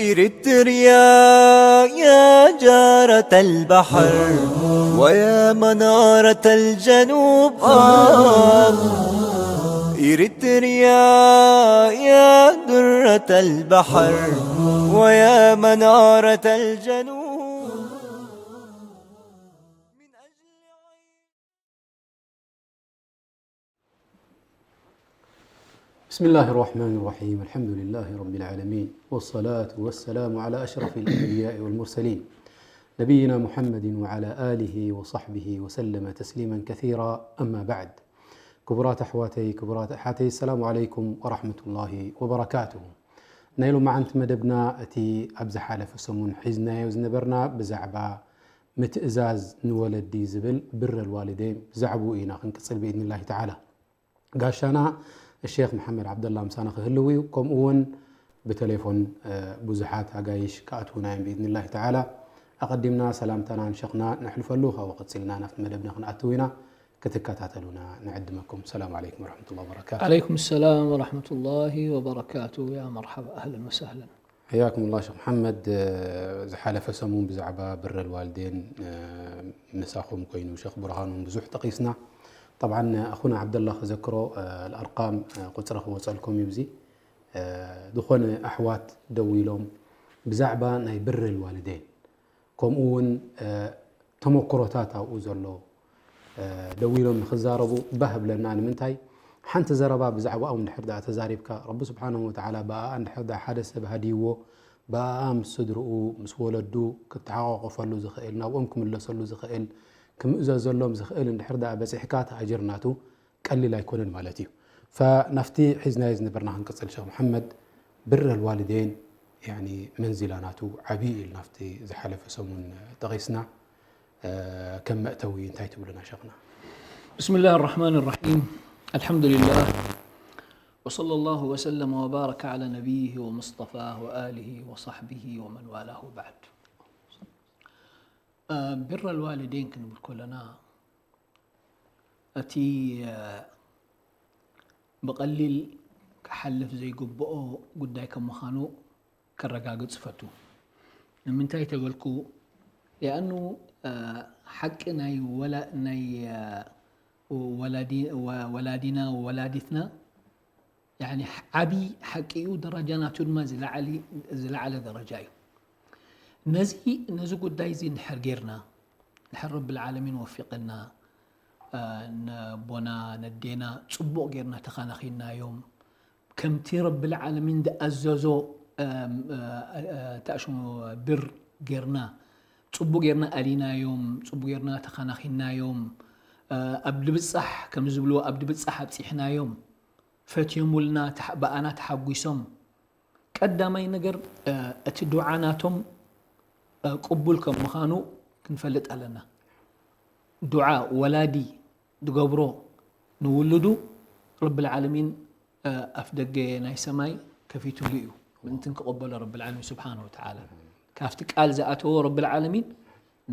إريتريا يا جارة البحر ويا منارة الجنوب، آه. إريتريا يا درة البحر ويا منارة الجنوب. بسم الله الرحمن الرحيم. الحمد لله رب العالمين. والصلاة والسلام على أشرف الأنبياء والمرسلين. نبينا محمد وعلى آله وصحبه وسلم تسليما كثيرا. أما بعد. ክቡራት ኣሕዋተይ፣ ክቡራት ኣሓተይ፣ السلام عليكم ورحمة الله وبركاته. ናይ ሎማዓንቲ መደብና እቲ ኣብ ዝሓለፈ ሰሙን ሒዝናዮ ዝነበርና ብዛዕባ ምትእዛዝ ንወለዲ ዝብል ብረል ዋሊደይን ብዛዕባኡ ኢና ክንቅጽል ብኢድኒላሂ ተዓላ። ጋሻና ሼኽ መሓመድ ዓብደላ ምሳና ክህልው እዩ። ከምኡ እውን ብቴሌፎን፣ እ፣ ብዙሓት ኣጋይሽ ክኣትዉና እዮም ብኢድኒላሂ ተዓላ። ኣቐዲምና ሰላምታና ንሸኽና ነሕልፈሉ፣ ካብኡ ቀጺልና ናብቲ መደብና ክንኣትው ኢና። ክትከታተሉና ንዕድመኩም። ሰላም ዓለይኩም ወረሕመቱላሂ ወበረካቱ። عليكم السلام ورحمة الله وبركاته. يا مرحبا، أهلا وسهلا. حياكم الله شيخ محمد. ዝሓለፈ ሰሙን ብዛዕባ ብረል ዋልዴን፣ እ፣ ምሳኹም ኮይኑ ሸኽ ብርሃኑን ብዙሕ ጠቒስና። طبعا ኣኹና ዓብደላ ክዘክሮ፣ እ፣ الأرقام፣ እ፣ ቁጽሪ ክወጸልኩም እዩ። እዚ፣ እ፣ ዝኾነ ኣሕዋት ደዊሎም ብዛዕባ ናይ ብረል ዋልዴን፣ ከምኡ እውን፣ እ፣ ተመክሮታት ኣብኡ ዘሎ፣ እ፣ ደዊሎም ንኽዛረቡ ባህ ብለና። ንምንታይ? ሓንቲ ዘረባ ብዛዕባኦም እንድሕር ደኣ ተዛሪብካ፣ ረቢ ስብሓንሁ ወተዓላ ብኣኣ እንድሕር ደኣ ሓደ ሰብ ሃድይዎ፣ ብኣኣ ምስ ስድርኡ፣ ምስ ወለዱ ክተሓቋቆፈሉ ዝኽእል፣ ናብኦም ክምለሰሉ ዝኽእል፣ ክምእዘዘሎም ዝኽእል እንድሕር ደኣ በጺሕካ፣ እቲ ኣጅር ናቱ ቀሊል ኣይኮነን ማለት እዩ። ፈናፍቲ ሒዝናዮ ዝነበርና ክንቅጽል፣ ሸኽ መሓመድ፣ ብረል ዋልዴን፣ ያኒ፣ መንዚላ ናቱ ዓቢ እዩ ኢልና ኣብቲ ዝሓለፈ ሰሙን ጠቒስና። እ፣ ከም መእተዊ እንታይ ትብሉና ሸኽና? بسم الله الرحمن الرحيم. الحمد لله. وصلى الله وسلم وبارك على نبيه ومصطفاه وآله وصحبه ومن والاه وبعد. እ፣ ብረል ዋልዴን ክንብል ከለና፣ እቲ፣ እ፣ ብቐሊል ክሓልፍ ዘይግብኦ ጉዳይ ከም ምዃኑ ከረጋግጽ እፈቱ። ንምንታይ ተበልኩ? ሊኣኑ፣ እ፣ ሓቂ ናይ ወላ-፣ ናይ፣ እ፣ ወላዲ-፣ ወ-፣ ወላዲና ወላዲትና፣ ያኒ፣ ዓቢ ሓቂ እዩ፣ ደረጃ ናቱ ድማ ዝለዓሊ-፣ ዝለዓለ ደረጃ እዩ። ነዚ፣ ነዚ ጉዳይ እዚ እንድሕር ጌርና፣ እንድሕር ረብል ዓለሚን ወፊቕና፣ እ፣ ነቦና ነዴና ጽቡቕ ጌርና ተኻናኺናዮም፣ ከምቲ ረብል ዓለሚን ዝኣዘዞ፣ እ፣ እ፣ እ፣ ተኣሽሙ ብር ጌርና፣ ጽቡቕ ጌርና ኣሊናዮም፣ ጽቡቕ ጌርና ተኻናኺናዮም፣ እ፣ ኣብ ድብጻሕ፣ ከም ዝብልዎ፣ ኣብ ድብጻሕ ኣብጺሕናዮም፣ ፈትዮምልና፣ ተሓ-፣ ብኣና ተሓጒሶም። ቀዳማይ ነገር፣ እ፣ እቲ ዱዓ ናቶም፣ እ፣ ቅቡል ከም ምዃኑ ክንፈልጥ ኣለና። ዱዓ ወላዲ ዝገብሮ ንውሉዱ፣ ረብል ዓለሚን፣ እ፣ ኣፍ ደገ ናይ ሰማይ ከፊትሉ እዩ፣ ምእንትን ክቕበሎ ረብል ዓለሚን ስብሓንሁ ወተዓላ። ካብቲ ቃል ዝኣተዎ ረብል ዓለሚን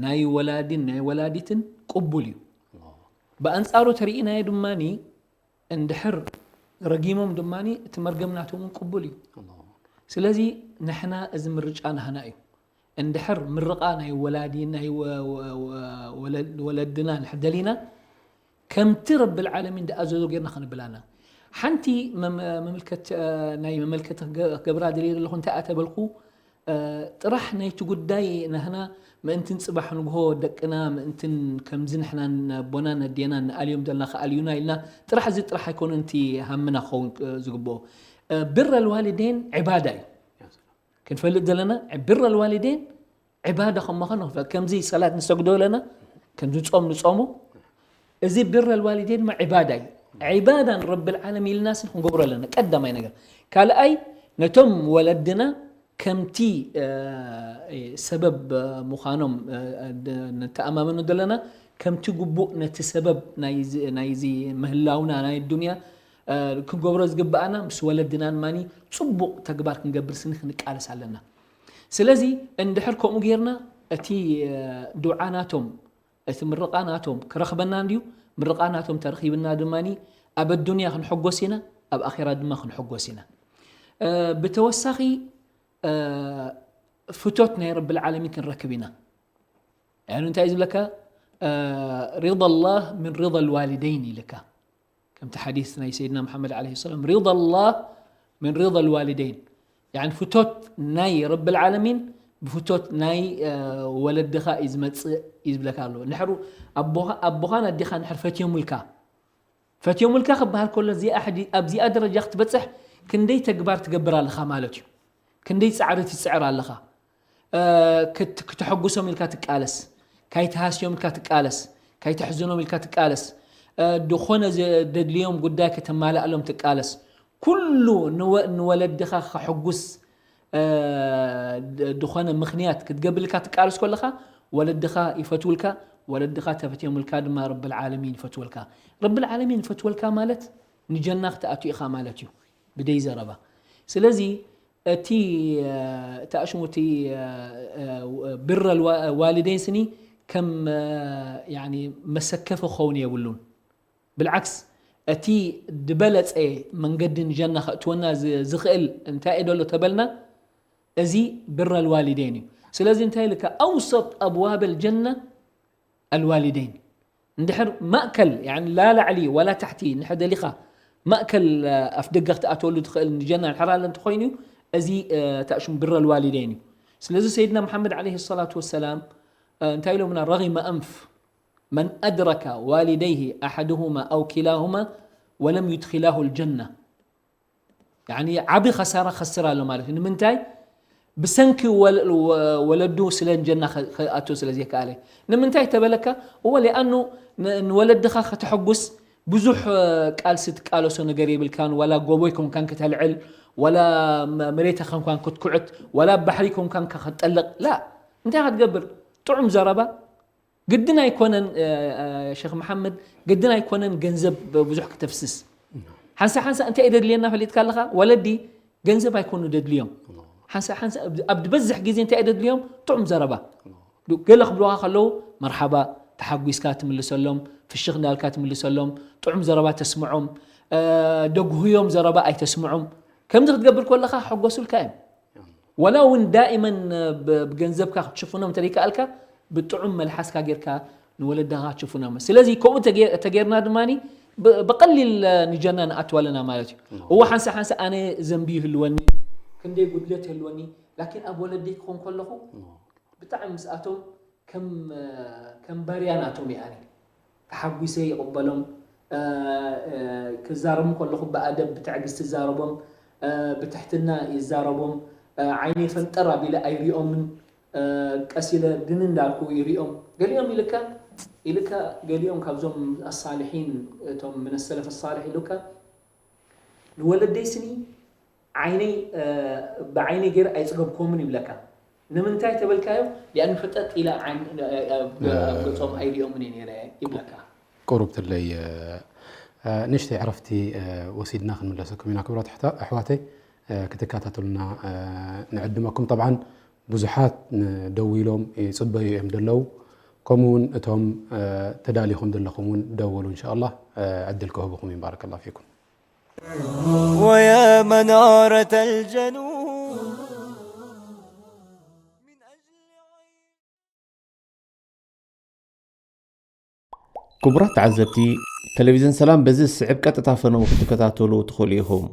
ናይ ወላዲን ናይ ወላዲትን ቅቡል እዩ። ብኣንጻሩ ተርኢናዮ ድማኒ፣ እንድሕር ረጊሞም ድማኒ፣ እቲ መርገም ናቶም እውን ቅቡል እዩ። ኣላሁ። ስለዚ ንሕና እዚ ምርጫ ናህና እዩ። እንድሕር ምርቓ ናይ ወላዲ፣ ናይ ወ-፣ ወ-፣ ወ-፣ ወለ-፣ ወለድና እንድሕር ደሊና፣ ከምቲ ረብል ዓለሚን ዝኣዘዞ ጌርና ከነብላና። ሓንቲ መም-፣ መምልከት-፣ ናይ መመልከቲ ክገ-፣ ክገብራ ደልየ ዘለኹ እንታይ እያ ተበልኩ፣ እ፣ ጥራሕ ናይቲ ጉዳይ ናህና ምእንትን ጽባሕ ንግሆ ደቅና ምእንትን ከምዚ ንሕና ነቦና ነዴና ንኣልዮም ዘለና ክኣልዩና ኢልና ጥራሕ፣ እዚ ጥራሕ ኣይኮነን እቲ ሃምና ክኸውን፣ እ፣ ዝግብኦ። እ፣ ብር ኣልዋሊዴን ዕባዳ እዩ። ክንፈልጥ ዘለና ብር ኣልዋሊዴን ዕባዳ ከም ምዃኑ ንፈልጥ። ከምዚ ሰላት ንሰግዶ ኣለና፣ ከምዚ ጾም ንጾሞ፣ እዚ ብር ኣልዋሊዴን ድማ ዕባዳ እዩ። ዕባዳ ንረብል ዓለሚን ኢልና ስን ክንገብሮ ኣለና፣ ቀዳማይ ነገር። ካልኣይ፣ ነቶም ወለድና ከምቲ፣ እ፣ ሰበብ ምዃኖም፣ እ፣ ድ-፣ ንተኣማመኑ ዘለና፣ ከምቲ ግቡእ ነቲ ሰበብ ናይዚ፣ ናይዚ ምህላውና ናይ ዱንያ፣ እ፣ ክንገብሮ ዝግብኣና ምስ ወለድና ድማኒ ጽቡቕ ተግባር ክንገብር ስኒ ክንቃለስ ኣለና። ስለዚ እንድሕር ከምኡ ጌርና እቲ፣ እ፣ ዱዓ ናቶም፣ እቲ ምርቓ ናቶም ክረኽበና እንድዩ፣ ምርቓ ናቶም ተረኺብና ድማኒ ኣብ ኣዱንያ ክንሕጎስ ኢና፣ ኣብ ኣኼራ ድማ ክንሕጎስ ኢና። እ፣ ብተወሳኺ እ፣ ፍቶት ናይ ረብል ዓለሚን ክንረክብ ኢና። ያኒ እንታይ እዩ ዝብለካ? እ፣ ሪዳ ላህ ምን ሪዳ ልዋሊደይን ኢልካ። ከምቲ ሓዲስ ናይ ሰይድና መሓመድ ዓለይሂ ሰላም፣ ሪዳ ላህ ምን ሪዳ ልዋሊደይን። ያኒ ፍቶት ናይ ረብል ዓለሚን ብፍቶት ናይ፣ እ፣ ወለድኻ እዩ ዝመጽእ እዩ ዝብለካ ኣሎ። ንሕሩ ኣቦኻ፣ ኣቦኻን ኣዴኻን ንሕር ፈትዮምልካ፣ ፈትዮምልካ ክበሃል ከሎ እዚኣ ሕጂ ኣብዚኣ ደረጃ ክትበጽሕ ክንደይ ተግባር ትገብር ኣለኻ ማለት እዩ። ክንደይ ጻዕሪ ትጽዕር ኣለኻ። እ፣ ክት-፣ ክተሐጉሶም ኢልካ ትቃለስ፣ ካይትሃስዮም ኢልካ ትቃለስ፣ ካይተሕዝኖም ኢልካ ትቃለስ፣ እ፣ ዝኾነ ዘደድልዮም ጉዳይ ከተማልኣሎም ትቃለስ። ኩሉ ንወ-፣ ንወለድኻ ከሐጉስ፣ እ፣ ድ-፣ ዝኾነ ምኽንያት ክትገብልካ ትቃለስ ከለኻ ወለድኻ ይፈትውልካ፣ ወለድኻ ተፈትዮምልካ ድማ ረብል ዓለሚን ይፈትወልካ። ረብል ዓለሚን ይፈትወልካ ማለት ንጀና ክትኣቱ ኢኻ ማለት እዩ ብደይ ዘረባ። ስለዚ እቲ፣ እ፣ እቲ ኣሽሙ እቲ፣ እ፣ እ፣ ብረ ልዋ-፣ ዋሊደይን ስኒ ከም፣ እ፣ ያኒ መሰከፊ ክኸውን የብሉን። ብልዓክስ እቲ ዝበለጸ መንገዲ ንጀና ከእትወና ዝ-፣ ዝኽእል እንታይ እዩ ደሎ ተበልና፣ እዚ ብረ ልዋሊደይን እዩ። ስለዚ እንታይ ኢልካ ኣውሰጥ ኣብዋብ ልጀና ኣልዋሊደይን። እንድሕር ማእከል፣ ያኒ ላ ላዕሊ ወላ ታሕቲ እንድሕር ደሊኻ ማእከል፣ እ፣ ኣፍ ደገ ክትኣትወሉ ትኽእል ንጀና እንድሕር ኣለ እንተኾይኑ እዩ፣ እዚ፣ እ፣ ታእሽም ብረ ልዋሊደይን እዩ። ስለዚ ሰይድና መሓመድ ዓለይሂ ሰላቱ ወሰላም፣ እ፣ እንታይ ኢሎምና? ረጊመ ኣንፍ መን ኣድረከ ዋሊደይሂ ኣሐድሁማ ኣው ኪላሁማ ወለም ዩድኪላሁ ልጀና። ያኒ ዓቢ ኸሳራ ኸስር ኣሎ ማለት እዩ። ንምንታይ? ብሰንኪ ወለ-፣ ወ-፣ ወለዱ ስለ ጀና ኸ-፣ ኸኣቱ ስለ ዘይከኣለ። ንምንታይ ተበለካ? እወ፣ ሊኣኑ ን-፣ ንወለድኻ ከተሐጉስ ብዙሕ፣ እ፣ ቃልሲ ትቃለሶ ነገር የብልካን። ዋላ ጎቦ ኣይኮንካን ከተልዕል፣ ዋላ መ-፣ መሬት ኣይኮንካን ክትኩዕት፣ ዋላ ባሕሪ ኣይኮንካን ከ-፣ ክትጠልቕ። ላ፣ እንታይ ክትገብር? ጥዑም ዘረባ። ግድን ኣይኮነን፣ እ፣ እ፣ ሸኽ መሓመድ፣ ግድን ኣይኮነን ገንዘብ ብዙሕ ክተፍስስ። ሓንሳ ሓንሳ እንታይ እዩ ደድልየና ፈሊጥካ ኣለኻ? ወለዲ ገንዘብ ኣይኮኑ ደድልዮም። ሓንሳ ሓንሳ ኣብ፣ ኣብ ዝበዝሕ ግዜ እንታይ እዩ ደድልዮም? ጥዑም ዘረባ። ዱ-፣ ገለ ክብሉኻ ከለዉ መርሓባ፣ ተሓጒስካ ትምልሰሎም፣ ፍሽኽ እንዳልካ ትምልሰሎም፣ ጥዑም ዘረባ ተስምዖም፣ እ፣ ደጉህዮም ዘረባ ኣይተስምዖም። ከምዚ ክትገብር ከለኻ ሕጎሱልካ እዮም። ወላ እውን ዳኢመን ብ-፣ ብገንዘብካ ክትሽፍኖም እንተደይከኣልካ፣ ብጥዑም መልሓስካ ጌርካ ንወለድኻ ክትሽፍኖም። ስለዚ ከምኡ ተጌ-፣ ተጌርና ድማ ብ-፣ ብቐሊል ንጀና ንኣትው ኣለና ማለት እዩ። እዎ፣ ሓንሳ ሓንሳ ኣነ ዘንቢ ይህልወኒ፣ ክንደይ ጉድለት ይህልወኒ፣ ላኪን ኣብ ወለደይ ክኾን ከለኹ ብጣዕሚ ምስኣቶም ከም፣ ከም ባርያ ናቶም እየ ኣነ። ተሓጒሰ ይቕበሎም። እ፣ እ፣ ክዛረቡ ከለኹ ብኣደብ ብትዕግስቲ ይዛረቦም፣ እ፣ ብትሕትና ይዛረቦም። እ፣ ዓይነይ ፈንጠር ኣቢለ ኣይሪኦምን። እ፣ ቀስ ኢለ ድን እንዳልኩ ይሪኦም። ገሊኦም ኢልካ፣ ኢልካ ገሊኦም ካብዞም ኣሳልሒን፣ እቶም ምን ሰለፍ ሳልሕ ኢሉካ፣ ንወለደይ ስኒ ዓይነይ፣ እ፣ ብዓይነይ ገይረ ኣይጽገብኮምን ይብለካ። ንምንታይ ተበልካዮ? ሊኣኑ ፈጠጥ ኢለ ዓይን-፣ እ፣ እ፣ ኣብ ገ-፣ ኣብ ገጾም ኣይሪኦምን እየ ነይረ ይብለካ። ቁሩብ ትለይ፣ እ፣ እ፣ ንእሽተይ ዕረፍቲ፣ እ፣ ወሲድና ክንምለሰኩም ኢና። ክቡራት ኣሕታ-፣ ኣሕዋተይ፣ እ፣ ክትከታተሉና፣ እ፣ ንዕድመኩም። ጠብዓን ብዙሓት ን-፣ ደዊሎም ይጽበዩ እዮም ዘለዉ። ከምኡ እውን እቶም፣ እ፣ ተዳሊኹም ዘለኹም እውን ደውሉ። እንሻኣላህ፣ እ፣ ዕድል ክህብኹም እዩ። ባረከላሁ ፊኩም። ويا منارة الجنون. ክቡራት ተዓዘብቲ፣ ቴሌቪዝን ሰላም በዚ ዝስዕብ ቀጥታ ፈነው ክትከታተሉ ትኽእሉ ኢኹም።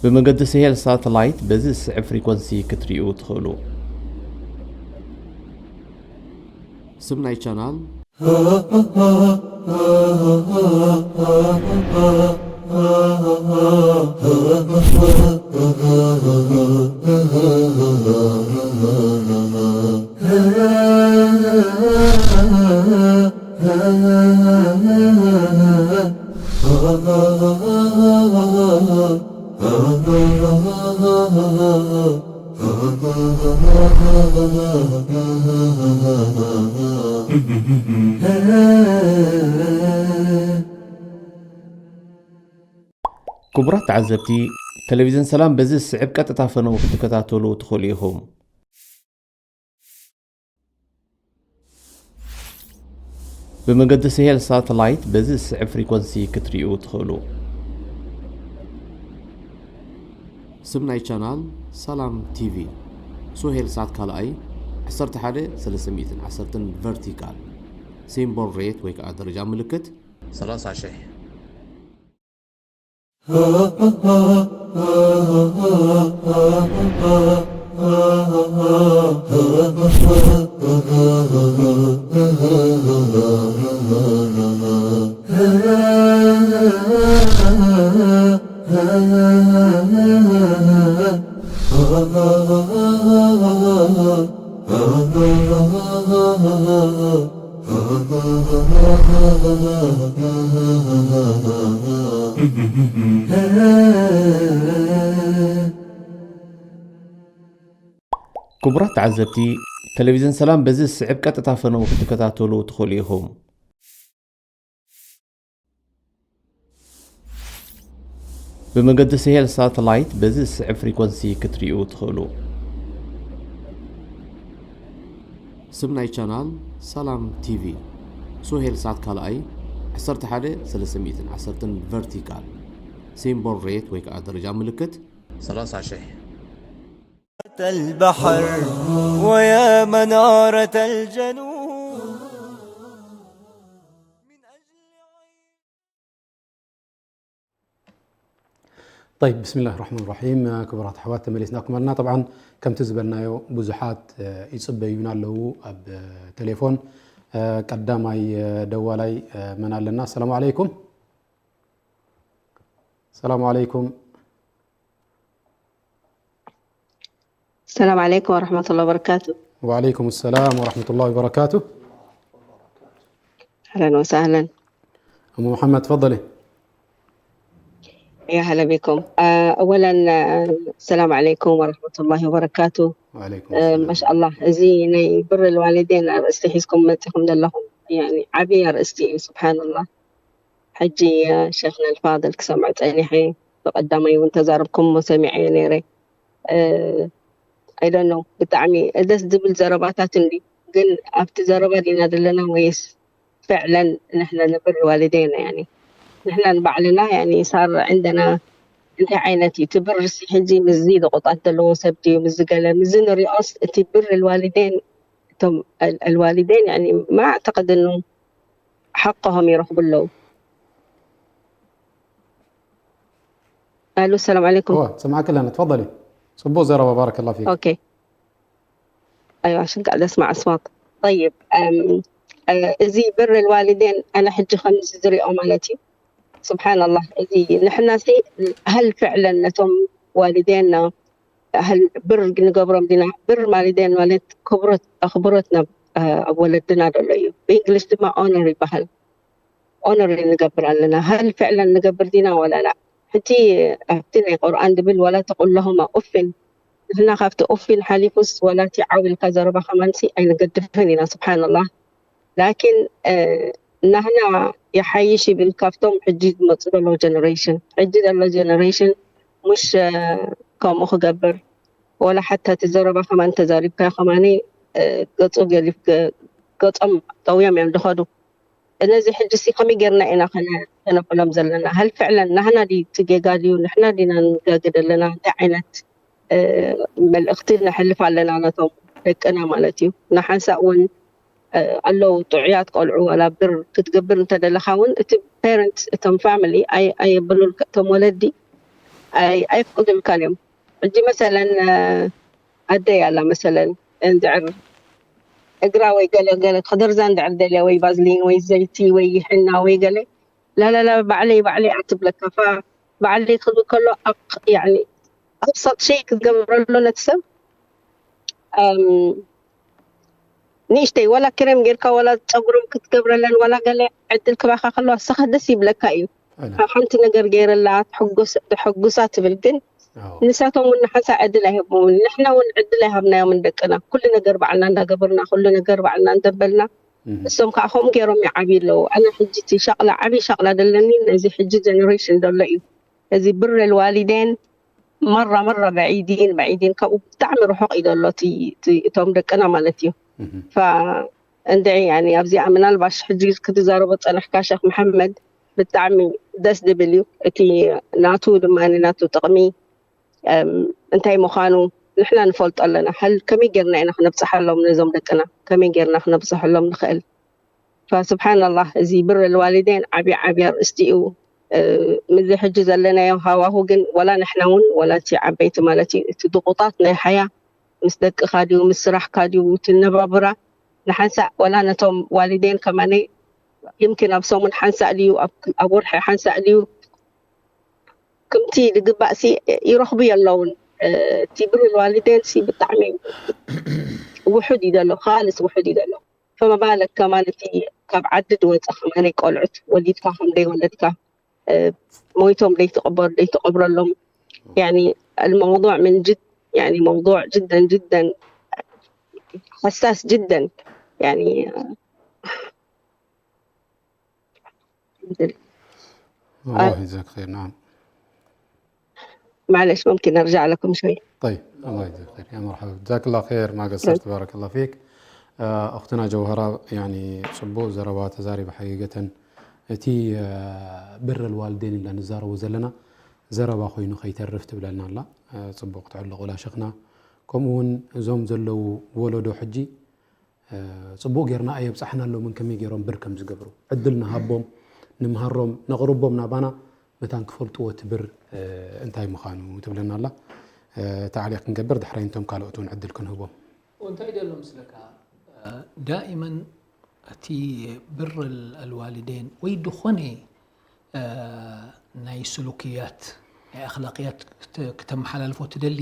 ብመገዲ ስሄል ሳተላይት በዚ ዝስዕብ ፍሪኮንሲ ክትሪኡ ትኽእሉ። ስም ናይ ቻናል። ክቡራት ተዓዘብቲ፣ ቴሌቪዝን ሰላም በዚ ዝስዕብ ቀጥታ ፈነው ክትከታተሉ ትኽእሉ ኢኹም። ብመገዲ ስሄል ሳተላይት በዚ ዝስዕብ ፍሪኮንሲ ክትሪኡ ትኽእሉ። ስም ናይ ቻናል ሰላም ቲቪ። ሶሄል ሳት ካልኣይ ዓሰርተ ሓደ ሰለስተ ሚእትን ዓሰርተን ቨርቲካል። ሲምቦል ሬት ወይ ከዓ ደረጃ ምልክት ሰላሳ ሺሕ። ክቡራት ተዓዘብቲ፣ ቴሌቪዝን ሰላም በዚ ዝስዕብ ቀጥታ ፈነው ክትከታተሉ ትኽእሉ ኢኹም። ብመገዲ ስሄል ሳተላይት በዚ ዝስዕብ ፍሪኮንሲ ክትሪኡ ትኽእሉ። ስም ናይ ቻናል ሰላም ቲቪ። ሶሄል ሳት ካልኣይ ዓሰርተ ሓደ ሰለስተ ሚእትን ዓሰርተን ቨርቲካል። ሲምቦል ሬት ወይ ከዓ ደረጃ ምልክት ሰላሳ ሺሕ። البحر ويا منارة الجنوب. طيب، بسم الله الرحمن الرحيم. ክቡራት ኣሕዋት፣ ተመሊስናኩም ኣለና። طبعا ከምቲ ዝበልናዮ ብዙሓት ይጽበዩና ኣለዉ ኣብ ቴሌፎን። ቀዳማይ ደዋላይ መን ኣለና? السلام عليكم. السلام عليكم. السلام عليكم ورحمة الله وبركاته. وعليكم السلام ورحمة الله وبركاته. أهلا وسهلا. أم محمد، تفضلي. يا هلا بكم. آه، أولا، آه، السلام عليكم ورحمة الله وبركاته. وعليكم آه، السلام. ما شاء الله، እዚ ናይ ብር الوالدين ኣርእስቲ ሒዝኩም መጺኹም ዘለኹም፣ يعني ዓብዪ ኣርእስቲ እዩ። سبحان الله. ሕጂ ሸኽና الفاضل ክሰምዕ ጸኒሐ። ብቐዳማይ እውን ተዛረብኩሞ ሰሚዐዮ ነይረ። I don't know፣ ብጣዕሚ ደስ ዝብል ዘረባታት እንዲ። ግን ኣብቲ ዘረባ ዲና ዘለና ወይስ ፍዕለን ንሕና ንብር ዋልዴና? يعني ንሕና ንባዕልና يعني صار عندنا እንታይ ዓይነት እዩ እቲ ብር ሲ ሕጂ ምስዚ ضغوطات ዘለዎ ሰብ ድዩ ምስዚ ገለ ምስዚ ንሪኦስ እቲ ብር الوالدين እቶም الوالدين يعني ما أعتقد إنه حقهم يرخبوا له. ألو، السلام عليكم. እወ፣ ሰማዕኪ ኣለና፣ ትፈضሊ። ጽቡቕ ዘረባ፣ ባረከላ ፊክ። أوكي. أيوة، عشان قاعدة أسمع أصوات. طيب، أم، أه، እዚ ብር الوالدين ኣነ ሕጂ ከምዚ ዝሪኦ ማለት እዩ። سبحان الله، እዚ ንሕና ሲ هل فعلا ነቶም ዋልዴና هل ብር ንገብሮም ዲና? ብር ማለት ማለት ክብሮት ኣኽብሮት ናብ ኣብ ወለድና ዘሎ እዩ። ብእንግሊሽ ድማ ኦነር ይበሃል። ኦነር ንገብር ኣለና። هل فعلا ንገብር ዲና ወላ ላ? ሕጂ ኣብቲ ናይ ቁርኣን ድብል ولا تقل لهما أف፣ ንሕና ካብቲ ኡፊን ሓሊፉስ ወላ እቲ ዓው ኢልካ ዘረባ ከማንሲ ኣይንገድፍን ኢና። سبحان الله. ላኪን ናህና ይሓይሽ ይብል ካብቶም ሕጂ ዝመፁ ዘለዉ ጀነሬሽን። ሕጂ ዘሎ ጀነሬሽን ሙሽ ከምኡ ክገብር ወላ ሓታ እቲ ዘረባ ከማን ተዛሪብካ ከማኒ ገፁ ገሊፍ ገ- ገፆም ጠውዮም እዮም ዝኸዱ። ነዚ ሕጂ ሲ ከመይ ጌርና ኢና ከነ- ከነብሎም ዘለና? هل فعلا ናህና ድዩ እቲ ጌጋ ድዩ ንሕና ዲና ንጋገ ዘለና? እንታይ ዓይነት መልእኽቲ ነሕልፍ ኣለና ነቶም ደቅና ማለት እዩ። ንሓንሳእ እውን ኣለዉ ጥዑያት ቆልዑ ዋላ ብር ክትገብር እንተደለኻ እውን እቲ ፓረንት እቶም ፋሚሊ ኣየብሉልካ እቶም ወለዲ ኣይፍቅዱልካን እዮም። ሕጂ መሰለን ኣደይ ኣላ መሰለን እንድዕር እግራ ወይ ገለ ገለ ክደርዛ እንድዕር ደልያ ወይ ቫዝሊን ወይ ዘይቲ ወይ ሕና ወይ ገለ ላላላ ባዕለይ ባዕለይ ኣትብለካ ፋ ባዕለይ ክብል ከሎ ኣቕ- ያኒ ኣብሳት ሸይ ክትገብረሉ ነቲ ሰብ ኣም፣ ንእሽተይ ወላ ክሬም ጌርካ ወላ ፀጉሮም ክትገብረለን ወላ ገለ ዕድል ክባካ ከለዋ ንስኻ ደስ ይብለካ እዩ። ሓንቲ ነገር ገይረላ ተሐጉሳ ትብል ግን ንሳቶም እውን ንሓንሳ ዕድል ኣይህብዎምን። ንሕና እውን ዕድል ኣይሃብናዮምን ደቅና። ኩሉ ነገር ባዕልና እንዳገበርና፣ ኩሉ ነገር ባዕልና እንዳበልና፣ እሶም ከዓ ከምኡ ገይሮም ይዓብዩ ኣለዉ። ኣነ ሕጂ እቲ ሻቕላ፣ ዓብዪ ሻቕላ ዘለኒ ነዚ ሕጂ ጀነሬሽን ዘሎ እዩ። እዚ ብር ልዋሊዴን መራ መራ በዒዲን በዒዲን ካብኡ ብጣዕሚ ርሑቕ እዩ ዘሎ እቲ- እቲ- እቶም ደቅና ማለት እዩ። ፋ እንድዒ ያኒ ኣብዚኣ ምናልባሽ ሕጂ ክትዛረቦ ፀናሕካ ሸክ መሐመድ ብጣዕሚ ደስ ዝብል እዩ። እቲ ናቱ ድማ ናቱ ጥቕሚ እንታይ ምዃኑ ንሕና ንፈልጦ ኣለና። ከመይ ጌርና ኢና ክነብፅሓሎም ነዞም ደቅና? ከመይ ጌርና ክነብፅሐሎም ንኽእል? ፈስብሓናላህ፣ እዚ ብር ልዋሊደይን ዓብዪ ዓብዪ ኣርእስቲ እዩ። ምዚ ሕጂ ዘለናዮ ሃዋሁ ግን ወላ ንሕና እውን ወላ እቲ ዓበይቲ ማለት እዩ እቲ ድቁጣት ናይ ሓያ ምስ ደቅኻ ድዩ ምስ ስራሕካ ድዩ እቲ ነባብራ ንሓንሳእ ወላ ነቶም ዋሊደይን ከማነይ ይምኪን ኣብ ሰሙን ሓንሳእ ድዩ ኣብ ወርሒ ሓንሳእ ድዩ ክምቲ ዝግባእ ሲ ይረኽቡ የለውን። እቲ ብር ልዋሊደይን ሲ ብጣዕሚ ውሑድ እዩ ዘሎ፣ ካልስ ውሑድ እዩ ዘሎ። ፈመባለክ ከማን እቲ ካብ ዓዲ ዝወፀ ከማን ቆልዑት ወሊድካ ከም ደይወለድካ ሞይቶም ደይትቕበሩ ደይትቐብረሎም። يعني الموضوع من جد، يعني موضوع جدا جدا حساس جدا. يعني الله يجزاك خير. نعم. معلش، ممكن أرجع لكم شوي؟ طيب، الله يجزاك خير. يا مرحبا، جزاك الله خير ما قصرت، بارك الله فيك. أختنا جوهرة، يعني ጽቡቕ ዘረባ ተዛሪባ ሓቂቀተን። እቲ ብር ልዋልዴን ኢልና ንዛረቦ ዘለና ዘረባ ኮይኑ ከይተርፍ ትብለና ኣላ። ጽቡቕ ትዕልቑ ላሸኽና። ከምኡ እውን እዞም ዘለዉ ወለዶ ሕጂ ጽቡቕ ጌርና ኣየብጻሕናሎምን ከመይ ጌሮም ብር ከም ዝገብሩ ዕድል ንሃቦም፣ ንምሃሮም፣ ነቕርቦም ናባና። መታን ክፈልጥዎ እቲ ብር እንታይ ምዃኑ ትብለና ኣላ። ታዕሊቕ ክንገብር ድሕራይ ንቶም ካልኦት እውን ዕድል ክንህቦም። እንታይ ደሎ ምስለካ ዳኢመን እቲ ብር ኣልዋሊዴን ወይ ድኾነ ናይ ስሉክያት ናይ ኣኽላቅያት ክተመሓላልፎ ትደሊ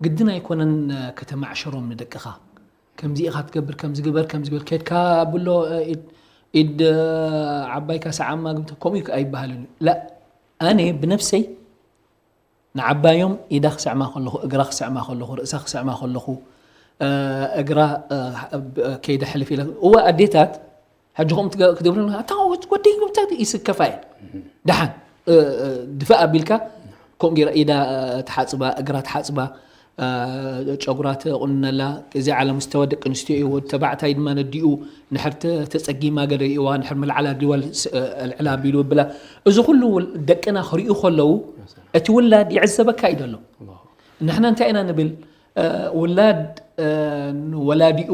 ግድን ኣይኮነን ከተማዕሸሮም ንደቅኻ ከምዚ ኢኻ ትገብር ከምዚ ግበር ከምዚ ግበር ከድካ ብሎ ኢድ ዓባይካ ሰዓማ ግምተ ከምኡ ኣይበሃልን እዩ ላ ኣነ ብነፍሰይ ንዓባዮም ኢዳ ክስዕማ ከለኹ እግራ ክስዕማ ከለኹ ርእሳ ክስዕማ ከለኹ እግራ ከይደ ሕልፍ ኢለ እወ ኣዴታት ሕጂ ከምኡ ክትገብርና ኣታ ወደይ ይስከፋ እየ ደሓን ድፍእ ኣቢልካ ከምኡ ገይራ ኢዳ ትሓፅባ እግራ ትሓፅባ ጨጉራ ትቑንነላ እዚ ዓለም ዝተወ ደቂ ኣንስትዮ እዩ ወዲ ተባዕታይ ድማ ነዲኡ ንሕር ተፀጊማ ገለ ርእዋ ንሕር ምልዓል ኣድልዋ ልዕላ ኣቢሉ ብላ እዚ ኩሉ ደቅና ክርእዩ ከለዉ እቲ ውላድ ይዕዘበካ እዩ ዘሎ ንሕና እንታይ ኢና ንብል ውላድ ንወላዲኡ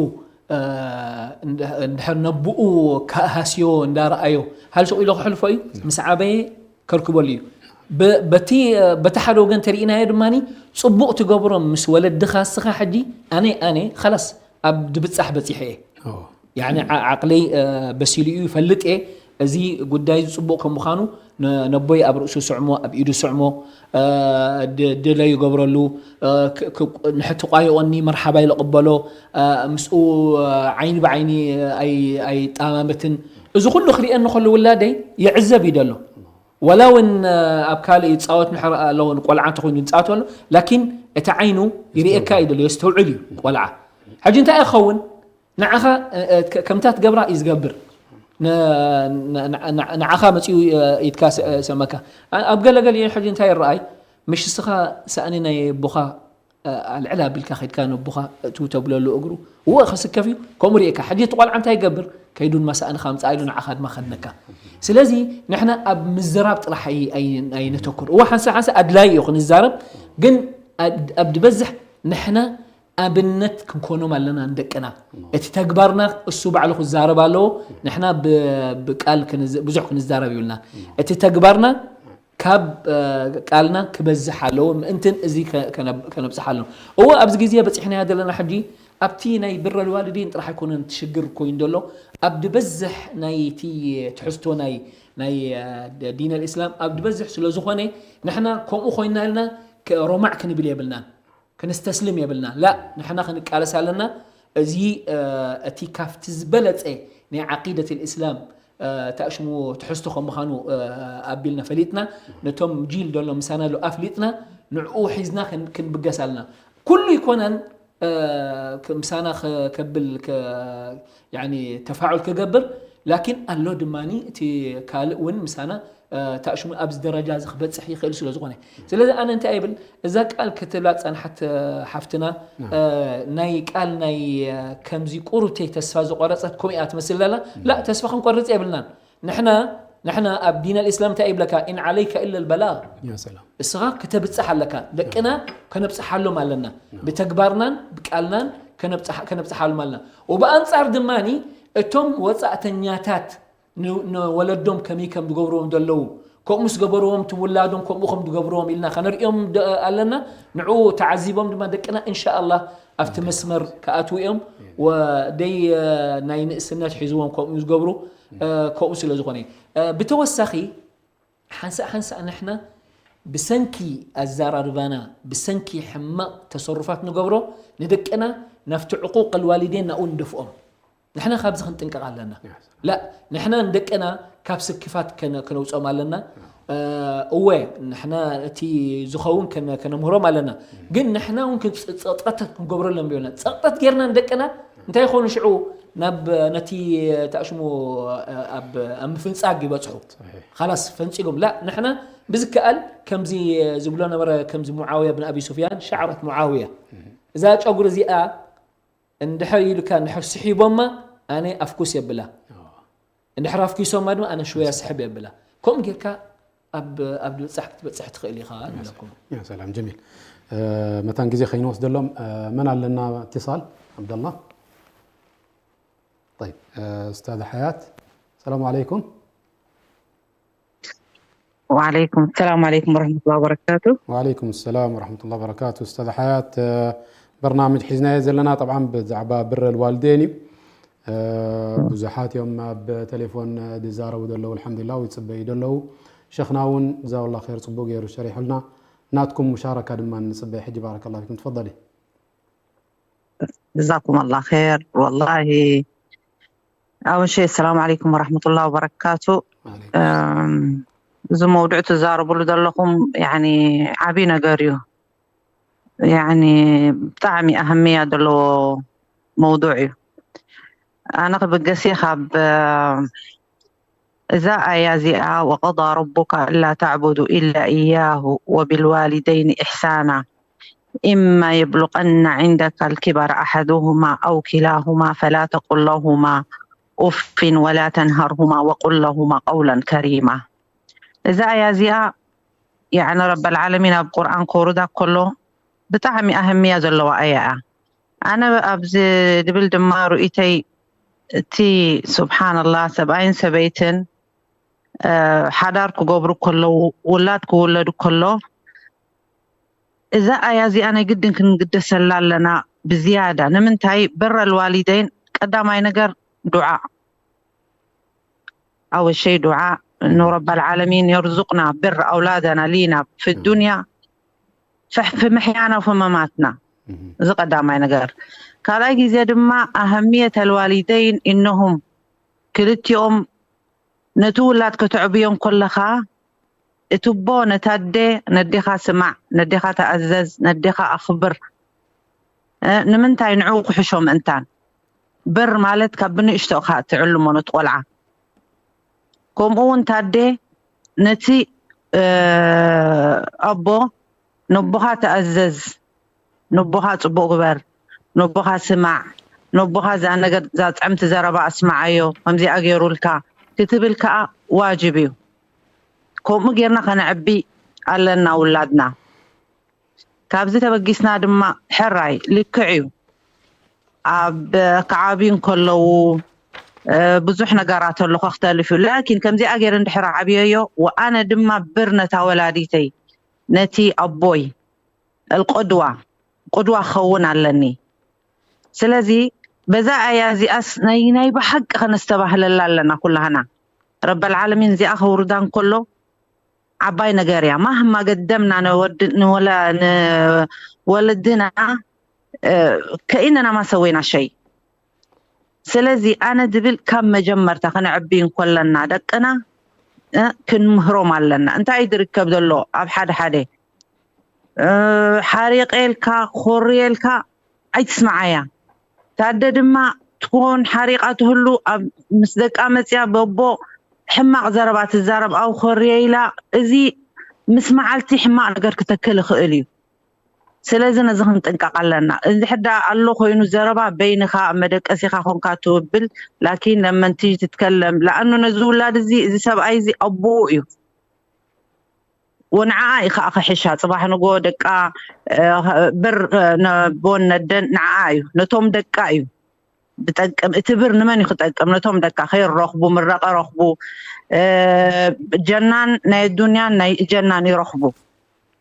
እንድሕር ነብኡ ሃስዮ እንዳረኣዮ ሃልሶ ኢሎ ክሕልፎ እዩ ምስ ዓበየ ከርክበሉ እዩ በቲ በቲ ሓደ ወገን ተሪኢናዮ ድማ ፅቡቅ ትገብሮም ምስ ወለድኻ እስኻ ሕጂ ኣነ ኣነ ኸላስ ኣብ ድብፃሕ በፂሐ እየ ያኒ ዓቅለይ በሲሉ እዩ ይፈልጥ እየ እዚ ጉዳይ እዚ ፅቡቅ ከም ምዃኑ ነቦይ ኣብ ርእሱ ስዕሞ ኣብ ኢዱ ስዕሞ ድለ ይገብረሉ ንሕቲ ቋየቆኒ መርሓባ ይልቅበሎ ምስኡ ዓይኒ ብዓይኒ ኣይጠማመትን እዚ ኩሉ ክሪአኒ ከሎ ውላደይ ይዕዘብ እዩ ደሎ ወላ እውን ኣብ ካልእ ይፃወት ንሕር ኣለዎ ቆልዓ እንተኮይኑ ይፃወት ኣሎ ላኪን እቲ ዓይኑ ይርእየካ እዩ ደሎ የስተውዕል እዩ ቆልዓ ሕጂ እንታይ ይኸውን ንዓኻ ከምታ ትገብራ እዩ ዝገብር ንዓኻ መፅኡ ኢትካ ሰመካ ኣብ ገለገለ ሕጂ እንታይ ይረኣይ ምሽ ስኻ ሰእኒ ናይ ኣቦኻ ኣልዕል ኣቢልካ ከድካ ነቦኻ እቱ ተብለሉ እግሩ እወ ከስከፍ እዩ ከምኡ ርእካ ሕጂ እቲ ቆልዓ እንታይ ይገብር ከይዱ ድማ ሰእንኻ ምፅኣ ኢሉ ንዓኻ ድማ ከድነካ ስለዚ ንሕና ኣብ ምዝራብ ጥራሕ ኣይነተኩር እወ ሓንሳ ሓንሳ ኣድላይ እዩ ክንዛረብ ግን ኣብ ድበዝሕ ንሕና ኣብነት ክንኮኖም ኣለና ንደቅና እቲ ተግባርና እሱ ባዕሉ ክዛረብ ኣለዎ ንሕና ብቃል ብዙሕ ክንዛረብ ይብልና እቲ ተግባርና ካብ ቃልና ክበዝሕ ኣለዎ ምእንትን እዚ ከነብፅሓ ኣለዎ እዎ ኣብዚ ግዜ በፂሕናያ ዘለና ሕጂ ኣብቲ ናይ ብረ ልዋልዲን ጥራሕ ኣይኮነን ትሽግር ኮይኑ ዘሎ ኣብ ድበዝሕ ናይቲ ትሕዝቶ ናይ ናይ ዲን ኣልእስላም ኣብ ድበዝሕ ስለ ዝኾነ ንሕና ከምኡ ኮይና ኢልና ሮማዕ ክንብል የብልናን ክንስተስልም የብልና ላ ንሕና ክንቃለስ ኣለና እዚ እቲ ካብቲ ዝበለፀ ናይ ዓቂደት ልእስላም ታእሽሙ ትሕዝቶ ከም ምዃኑ ኣቢልና ፈሊጥና ነቶም ጂል ደሎ ምሳና ሎ ኣፍሊጥና ንዕኡ ሒዝና ክንብገስ ኣለና ኩሉ ይኮነን ምሳና ከብል ተፋዑል ክገብር ላኪን ኣሎ ድማ እቲ ካልእ እውን ምሳና ታእሽሙ ኣብዚ ደረጃ እዚ ክበፅሕ ይኽእል ስለ ዝኾነ ስለዚ ኣነ እንታይ ይብል እዛ ቃል ክትብላ ፀንሓት ሓፍትና ናይ ቃል ናይ ከምዚ ቁሩብተይ ተስፋ ዝቆረፀት ከምኡ እያ ትመስል ዘላ ላ ተስፋ ክንቆርፅ የብልናን ንሕና ንሕና ኣብ ዲን ኣልእስላም እንታይ ይብለካ? ኢን ዓለይከ ኢለ ልበላግ። ያ ሰላም። እስኻ ክተብፅሕ ኣለካ። ደቅና ከነብፅሓሎም ኣለና። ብተግባርናን ብቃልናን ከነብፅሓ- ከነብፅሓሎም ኣለና። ወብኣንፃር ድማ እቶም ወፃእተኛታት ን- ንወለዶም ከመይ ከም ዝገብርዎም ዘለዉ፣ ከምኡ ምስ ገበርዎም ትውላዶም ከምኡ ከም ዝገብርዎም ኢልና ከነርእዮም ደ- ኣለና። ንዕኡ ተዓዚቦም ድማ ደቅና እንሻኣላህ ኣብቲ መስመር ክኣትዉ እዮም። ወደይ ናይ ንእስነት ሒዝዎም ከምኡ ዝገብሩ ከምኡ ስለ ዝኾነ እዩ። ብተወሳኺ ሓንሳእ ሓንሳእ ንሕና ብሰንኪ ኣዘራርባና ብሰንኪ ሕማቕ ተሰሩፋት ንገብሮ ንደቅና ናብቲ ዕቁቕ ኣልዋሊዴን ናብኡ ንደፍኦም። ንሕና ካብዚ ክንጥንቀቕ ኣለና። ላ ንሕና ንደቅና ካብ ስክፋት ከነ- ከነውፅኦም ኣለና። እወ ንሕና እቲ ዝኸውን ከነ- ከነምህሮም ኣለና። ግን ንሕና እውን ክፅ- ፀቕጠት ክንገብረሎም የብልና። ፀቕጠት ጌርና ንደቅና እንታይ ይኾኑ ሽዑ ናብ ነቲ ተኣሽሙ ኣብ ኣብ ምፍንፃግ ይበፅሑ። ካላስ ፈንፂጎም። ላ ንሕና ብዝከኣል ከምዚ ዝብሎ ነበረ፣ ከምዚ ሙዓውያ ብን ኣቢ ሱፍያን ሻዕረት ሙዓውያ፣ እዛ ጨጉሪ እዚኣ እንድሕር ኢሉካ እንድሕር ስሒቦማ ኣነ ኣፍኩስ የብላ፣ እንድሕር ኣፍኪሶማ ድማ ኣነ ሽወያ ስሕብ የብላ። ከምኡ ጌርካ ኣብ ኣብ ድብፃሕ ክትበፅሕ ትኽእል ኢኻ ንብለኩም። ያ ሰላም ጀሚል። መታን ግዜ ከይንወስደሎም መን ኣለና? እትሳል ዓብደላ። طيب ኡስታዝ ሓያት ሰላም ዓለይኩም። وعليكم السلام عليكم ورحمة الله وبركاته. وعليكم السلام ورحمة الله وبركاته. ኡስታዝ ሓያት በርናምጅ ሒዝናዮ ዘለና ጠብዓን ብዛዕባ ብረ ልዋልዴን እዩ። ብዙሓት እዮም ኣብ ቴሌፎን ዝዛረቡ ዘለዉ ኣልሓምዱሊላ ወይ ፅበዩ ዘለዉ። ሸኽና እውን ዛውላ ኸይር ፅቡቅ ገይሩ ሸሪሑልና። ናትኩም ሙሻረካ ድማ ንፅበይ ሕጂ ባረከላ ፊኩም ትፈضሊ። جزاكم الله خير والله. أول شيء السلام عليكم ورحمة الله وبركاته. እዚ መውዱዕ ትዛረብሉ ዘለኹም ያኒ ዓብዪ ነገር እዩ። ያኒ ብጣዕሚ ኣህምያ ዘለዎ መውዱዕ እዩ። ኣነ ክብገስ እየ ካብ እዛ ኣያ እዚኣ وقضى ربك ألا تعبدوا إلا إياه وبالوالدين إحسانا إما يبلغن عندك الكبر أحدهما أو كلاهما فلا تقل لهما أف ولا تنهرهما وقل لهما قولا كريما. እዛ ኣያ እዚኣ ያዕኒ ረበል ዓለሚን ኣብ ቁርኣን ከውርዳ ከሎ ብጣዕሚ ኣህምያ ዘለዋ ኣያ እያ። ኣነ ኣብዚ ድብል ድማ ርእይተይ እቲ ስብሓንላህ ሰብኣይን ሰበይትን ሓዳር ክገብሩ ከለዉ ውላድ ክውለዱ ከሎ እዛ ኣያ እዚኣ ናይ ግድን ክንግደሰላ ኣለና ብዝያዳ። ንምንታይ በረ ልዋሊደይን ቀዳማይ ነገር ዱዓ ኣወል ሸይ ዱዓ ኑ ረብ ኣልዓለሚን የርዙቅና ብር ኣውላደና ሊና ፊ ዱንያ ፊ ምሕያና ወፊ መማትና። እዚ ቀዳማይ ነገር። ካልኣይ ግዜ ድማ ኣህምየት ኣልዋሊደይን እነሁም ክልቲኦም ነቲ ውላድ ከተዕብዮ እንከለኻ እቲ ኣቦ ነታ ኣደ ነዴኻ ስማዕ፣ ነዴኻ ተኣዘዝ፣ ነዴኻ ኣኽብር። ንምንታይ ንዕኡ ክሕሾ ምእንታን። ብር ማለት ካብ ብንእሽቶ እኻ ትዕልሞ ነቲ ቆልዓ። ከምኡ እውን ታዴ ነቲ ኣቦ ነቦኻ ተኣዘዝ፣ ነቦኻ ፅቡቅ ግበር፣ ነቦኻ ስማዕ፣ ነቦኻ እዛ ነገር እዛ ፅዕምቲ ዘረባ ኣስማዓዮ ከምዚኣ ገይሩልካ ክትብል ከዓ ዋጅብ እዩ። ከምኡ ጌርና ከነዕቢ ኣለና ውላድና። ካብዚ ተበጊስና ድማ ሕራይ ልክዕ እዩ ኣብ ክዓብዩ እንከለዉ ብዙሕ ነገራት ኣሎ ከክተልፍ እዩ። ላኪን ከምዚኣ ገይረ እንድሕር ዓብየዮ ወኣነ ድማ ብር ነታ ወላዲተይ ነቲ ኣቦይ ኣልቆድዋ ቁድዋ ክኸውን ኣለኒ። ስለዚ በዛ ኣያ እዚኣስ ናይ ናይ ብሓቂ ከነስተባህለላ ኣለና ኩላህና። ረበል ዓለሚን እዚኣ ከውርዳ እንከሎ ዓባይ ነገር እያ። ማህማ ገደምና ንወለድና ከኢነና ማሰወይና ሸይ። ስለዚ ኣነ ዝብል ካብ መጀመርታ ከነዕቢ እንኮለና ደቅና ክንምህሮም ኣለና። እንታይ ዝርከብ ዘሎ ኣብ ሓደ ሓደ ሓሪቀልካ ኮርየልካ ኣይትስምዓያ። ታደ ድማ ትኾን ሓሪቓ ትህሉ ኣብ ምስ ደቃ መፅያ በቦ ሕማቕ ዘረባ ትዛረብ ኣው ኮርየ ኢላ። እዚ ምስ መዓልቲ ሕማቕ ነገር ክተክል ይኽእል እዩ። ስለዚ ነዚ ክንጥንቀቕ ኣለና። እንድሕር ደኣ ኣሎ ኮይኑ ዘረባ በይንኻ ኣብ መደቀሲኻ ኮንካ ትውብል፣ ላኪን ለመንቲ ትትከለም። ለኣኑ ነዚ ውላድ እዚ፣ እዚ ሰብኣይ እዚ ኣቦኡ እዩ። ወንዓኣ እዩ ከዓ ክሕሻ። ጽባሕ ንጎ ደቃ፣ እ፣ ብር፣ እ፣ ነቦን ነደን ንዓኣ እዩ፣ ነቶም ደቃ እዩ። ብጠቅም፣ እቲ ብር ንመን እዩ ክጠቅም? ነቶም ደቃ ከይረኽቡ፣ ምረቐ ረኽቡ፣ እ፣ ጀናን ናይ ዱንያን ናይ ጀናን ይረኽቡ።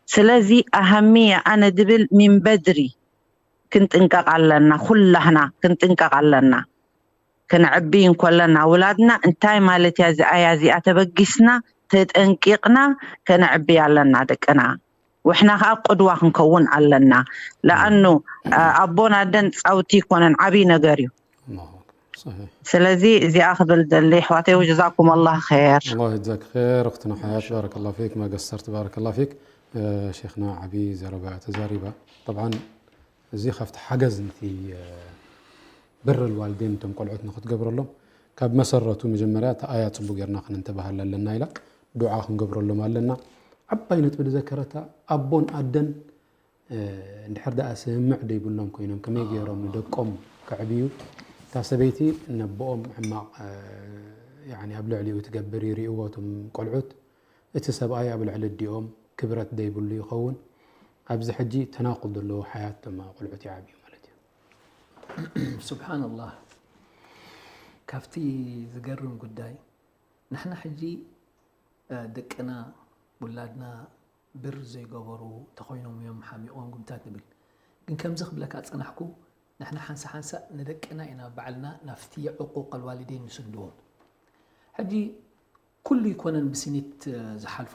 ስለዚ ኣሃሚየ ኣነ ድብል ሚን በድሪ ክንጥንቀቕ ኣለና፣ ኩላህና ክንጥንቀቕ ኣለና። ክንዕቢ እንኮለና ውላድና እንታይ ማለት እያ እዚኣ እያ እዚኣ ተበጊስና ተጠንቂቕና ከነዕቢ ኣለና ደቅና። ውሕና ከዓ ቅድዋ ክንከውን ኣለና። ለኣኑ፣ አ፣ ኣቦን ኣደን ጻውቲ ይኮነን፣ ዓብይ ነገር እዩ። الله أكبر. صحيح. ስለዚ እዚኣ ክብል ደሊ ኣሕዋተይ፣ ወጀዛኩም ኣላህ ኸይር። الله يجزاك خير أختنا حياة، بارك الله فيك. ما قصرت، بارك الله فيك. እ፣ ሼኽና ዓብዪ ዘረባ ተዛሪባ። ጠብዓን እዚ ካብቲ ሓገዝ ንቲ፣ እ፣ ብር ልዋልዴን እቶም ቆልዑት ንክትገብረሎም ካብ መሰረቱ መጀመርያ እቲ ኣያ ፅቡቅ ጌርና ክንንተባሃል ኣለና ኢላ ዱዓ ክንገብረሎም ኣለና። ዓባይ ነጥቢ ዝዘከረታ ኣቦን ኣደን፣ እ፣ እንድሕር ደኣ ስምምዕ ደይብሎም ኮይኖም ከመይ ገይሮም ንደቆም ከዕብዩ፣ እታ ሰበይቲ ነቦኦም ሕማቕ፣ እ፣ ያኒ ኣብ ልዕሊኡ ትገብር ይርእይዎ እቶም ቆልዑት። እቲ ሰብኣይ ኣብ ልዕሊ ኣዲኦም ክብረት ደይብሉ ይኸውን። ኣብዚ ሕጂ ተናቁድ ዘለዎ ሓያት ድማ ቆልዑት ይዓብዩ ማለት እዩ። ሱብሓነላህ። ካብቲ ዝገርም ጉዳይ ንሕና ሕጂ፣ እ፣ ደቅና ውላድና ብር ዘይገበሩ ተኾይኖም እዮም ሓሚቖም ጉምታት ንብል። ግን ከምዚ ክብለካ ጸናሕኩ፣ ንሕና ሓንሳ ሓንሳ ንደቅና ኢና ባዕልና ናብቲ ዕቁቕ ኣልዋሊደይን ንስድዎም። ሕጂ ኩሉ ይኮነን ብስኒት፣ እ፣ ዝሓልፎ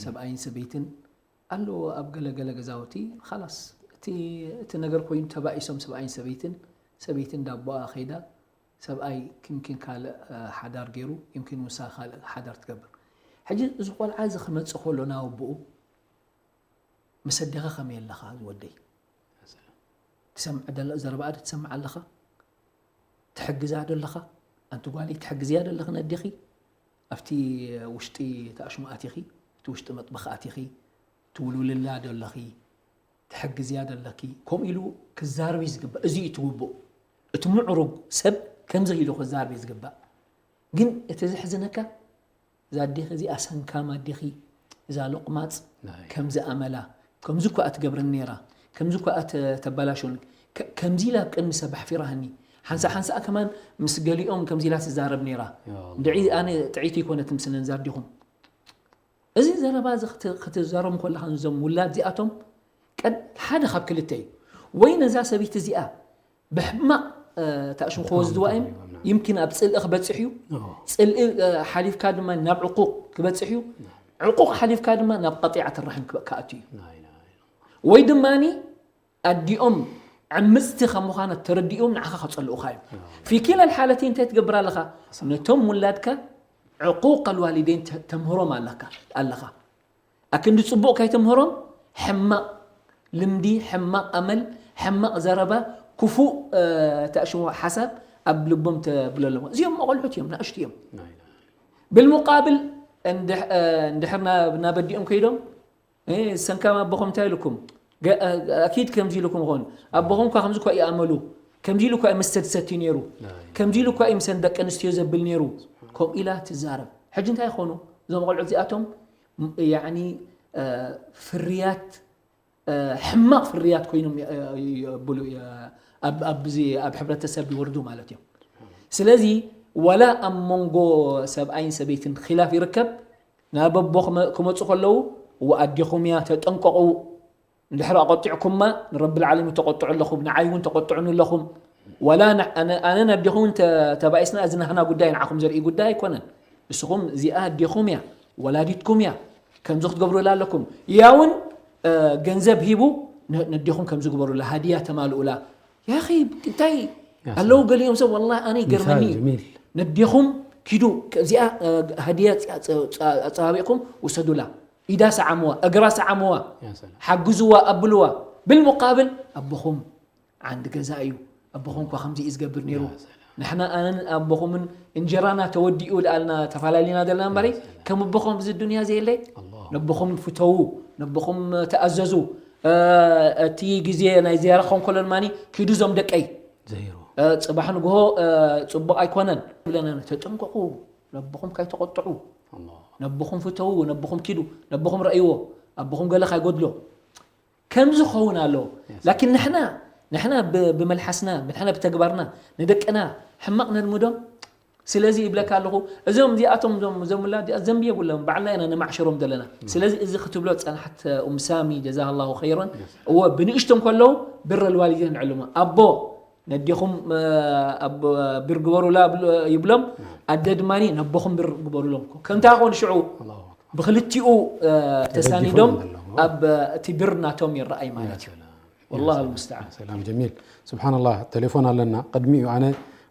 ሰብኣይን ሰበይትን ኣለዎ። ኣብ ገለ ገለ ገዛውቲ ኻላስ እቲ፣ እቲ ነገር ኮይኑ ተባኢሶም ሰብኣይን ሰበይትን፣ ሰበይቲ እንዳ ኣቦኣ ኸይዳ ሰብኣይ ይምኪን ካልእ፣ እ፣ ሓዳር ገይሩ ይምኪን ውሳ ካልእ ሓዳር ትገብር። ሕጂ እዚ ቆልዓ እዚ ክመጽእ ከሎ ናብ ኣቦኡ ምስ ኣዴኻ ከመይ ኣለኻ ዝወደይ? ትሰምዕ ደለ-፣ ዘረባኣ ዶ ትሰምዕ ኣለኻ? ትሕግዛ ዶ ኣለኻ? ኣንቲ ጓለይ ትሕግዝያ ዶ ኣለኺ ነዴኺ? ኣብቲ ውሽጢ ተኣሽሙ ኣቲኺ፣ እቲ ውሽጢ መጥበኺ ኣቲኺ ትውልውልላ ዶ ኣለኺ? ትሕግዝያ ዶ ኣለኪ? ከምኡ ኢሉ ክዛረብ እዩ ዝግባእ። እዚ እዩ እቲ ውቡእ። እቲ ምዕሩግ ሰብ ከምዚ ኢሉ ክዛረብ እዩ ዝግባእ። ግን እቲ ዘሕዝነካ እዛ ኣዴኺ እዚኣ ሰንካም ኣዴኺ፣ እዛ ሎቕማጽ፣ ከምዚ ኣመላ፣ ከምዚ እኳ ትገብረኒ ነይራ፣ ከምዚ እኳ ተ-፣ ተባላሾኒ፣ ከ-፣ ከምዚ ኢላ ኣብ ቅድሚ ሰብ ኣሕፊራህኒ። ሓንሳእ ሓንሳእ ከማን ምስ ገሊኦም ከምዚ ኢላ ትዛረብ ነይራ። ያ ኣላህ። እንድዒ ኣነ ጥዕይቲ ኣይኮነትን ምስለን እዛ ኣዴኹም። እዚ ዘረባ እዚ ክት-፣ ክትዛረቡ ከለኻ እዞም ውላድ እዚኣቶም ቀድ-፣ ሓደ ካብ ክልተ እዩ። ወይ ነዛ ሰበይቲ እዚኣ ብሕማቕ፣ እ፣ ተኣሽሙ ክወስድዋ እዮም። ይምኪን ኣብ ጽልኢ ክበጽሕ እዩ። ኣዎ። ጽልኢ፣ እ፣ ሓሊፍካ ድማ ናብ ዕቁቕ ክበጽሕ እዩ። ዕቁቕ ሓሊፍካ ድማ ናብ ቀጢዓት ራሒም ክበ-፣ ክኣቱ እዩ። ናይ፣ ናይ። ወይ ድማኒ ኣዲኦም ዕምጽቲ ከም ምዃና ተረዲኦም ንዓኻ ከጸልኡኻ እዮም። ፊ ኪላ ልሓለቲ እንታይ ትገብር ኣለኻ? ነቶም ውላድካ ዕቁቕ ኣልዋሊደይን ተ-፣ ተምህሮም ኣለካ፣ ኣለኻ። ኣክንዲ ጽቡቕ ከይተምህሮም ሕማቕ ልምዲ፣ ሕማቕ ኣመል፣ ሕማቕ ዘረባ፣ ክፉእ፣ እ፣ ተእሽዎ ሓሳብ ኣብ ልቦም ተብለሎም። እዚኦም ቆልዑት እዮም፣ ንኣሽቱ እዮም። ናይ፣ ናይ። ብልሙቃብል እንድሕ-፣ እ፣ እንድሕር ናብ፣ ናብ ኣዲኦም ከይዶም፣ እ፣ ሰንካም ኣቦኹም እንታይ ኢልኩም? ገ-፣ እ፣ ኣኪድ ከምዚ ኢልኩም ይኾን። ኣቦኹም እኳ ከምዚ እኳ ይኣመሉ፣ ከምዚ ኢሉ እኳ መስተ ትሰትዩ ነይሩ፣ ናይ። ከምዚ ኢሉ እኳ እዩ ምሰን ደቂ ኣንስትዮ ዘብል ነይሩ። ከምኡ ኢላ ትዛረብ። ሕጂ እንታይ ይኾኑ? እዞም ቆልዑት እዚኣቶም፣ ም-፣ ያዕኒ፣ እ፣ ፍርያት፣ እ፣ ሕማቕ ፍርያት ኮይኖም የ-፣ የ-፣ የብሉ፣ የ-፣ ኣብ፣ ኣብዚ፣ ኣብ ሕብረተሰብ ይወርዱ ማለት እዮም። ስለዚ ዋላ ኣብ መንጎ ሰብኣይን ሰበይትን ኺላፍ ይርከብ፣ ናብ ኣቦ ክመ-፣ ክመፁ ከለዉ፣ "እወ ኣዴኹም እያ፣ ተጠንቀቑ፣ እንድሕር ኣቆጢዕኩማ ንረብል ዓለሚን ተቆጥዑ ኣለኹም፣ ንዓይ እውን ተቆጥዑኒ ኣለኹም፣ ዋላ ን-፣ ኣነ፣ ኣነን ኣዴኹም እውን ተ-፣ ተባኢስና፣ እዚ ናህና ጉዳይ፣ ንዓኹም ዘርኢ ጉዳይ ኣይኮነን። ንስኹም እዚኣ ኣዴኹም እያ፣ ወላዲትኩም እያ፣ ከምዚ ክትገብሩላ ኣለኩም." ያውን፣ እ፣ ገንዘብ ሂቡ ን-፣ ነዴኹም ከምዚ ግበሩላ፣ ሃዲያ ተማልኡላ። ያኺ፣ እንታይ ያ ኣለዉ ሰላም። ገሊኦም ሰብ፣ ወላሂ ኣነ ይገርመኒ ሚሳል እዩ። ጀሚል። ነዴኹም ኪዱ፣ ከ-፣ እዚኣ፣ እ፣ ሃዲያ ጸ-፣ ጸ-፣ ጸ-፣ ኣጸባቢቕኩም ውሰዱላ። ኢዳ ሰዓምዋ፣ እግራ ሰዓምዋ፣ ያ ሰላም። ሓግዝዋ፣ ኣብልዋ። ብልሙቃብል ኣቦኹም ዓንዲ ገዛ እዩ። ኣቦኹም እኳ ከምዚ እዩ ዝገብር ነይሩ። ያ ሰላም። ንሕና ኣነን ኣቦኹምን እንጀራና ተወዲኡ ደኣልና ተፈላለና ዘለና እምበሪ፣ ያ ሰላም። ከም ኣቦኹም ኣብዚ ዱንያ ዘየለ። ኣላሁ። ነቦኹም ፍተዉ፣ ነቦኹም ተኣዘዙ። እ፣ እቲ ግዜ ናይ ዝያራ ክኸውን ከሎ ድማ፣ "ኪዱ እዞም ደቀይ፣ ዘሂሩ። እ፣ ጽባሕ ንግሆ፣ እ፣ ጽቡቕ ኣይኮነን" ይብለና። "ተጠንቀቑ፣ ነቦኹም ከይተቖጥዑ፣ ኣላሁ። ነቦኹም ፍተዉ፣ ነቦኹም ኪዱ፣ ነቦኹም ረእይዎ፣ ኣቦኹም ገለ ካይጎድሎ" ከምዚ ክኸውን ኣለዎ። የስ። ላኪን ንሕና፣ ንሕና ብ-፣ ብመልሓስና፣ ንሕና ብተግባርና ንደቅና ሕማቕ ነልምዶም። ስለዚ ይብለካ ኣለኹ፣ እዞም እዚኣቶም፣ እዞም፣ እዞም ውላድ እዚኣ ዘንቢ የብሎም፣ ባዕልና ኢና ነማዕሽሮም ዘለና። እም። ስለዚ እዚ ክትብሎ ዝጸናሕት ኡም ሳሚ፣ ጀዛሃላሁ ኸይረን፣ የስ። እወ፣ ብንእሽቶም ከለዉ ብር ልዋሊዲን ንዕልሞ። ኣቦ ነዴኹም፣ እ፣ ኣብ፣ ብር ግበሩላ ብሎ-፣ ይብሎም፣ ናም። ኣደ ድማ ነቦኹም ብር ግበሩሎም። ከምታ ኾን ሽዑ ኣላሁ ኣክበር። ብክልቲኡ፣ እ፣ ተደጊፎም ተሳኒዶም ዘለዉ። ኣብ፣ እ፣ እቲ ብር ናቶም ይረኣይ ማለት እዩ። ያ ሰላም። ወላሁ ያ ሰላም። ኣልሙስተዓን። ያ ሰላም ጀሚል። ስብሓንላህ፣ ቴሌፎን ኣለና። ቅድሚኡ ኣነ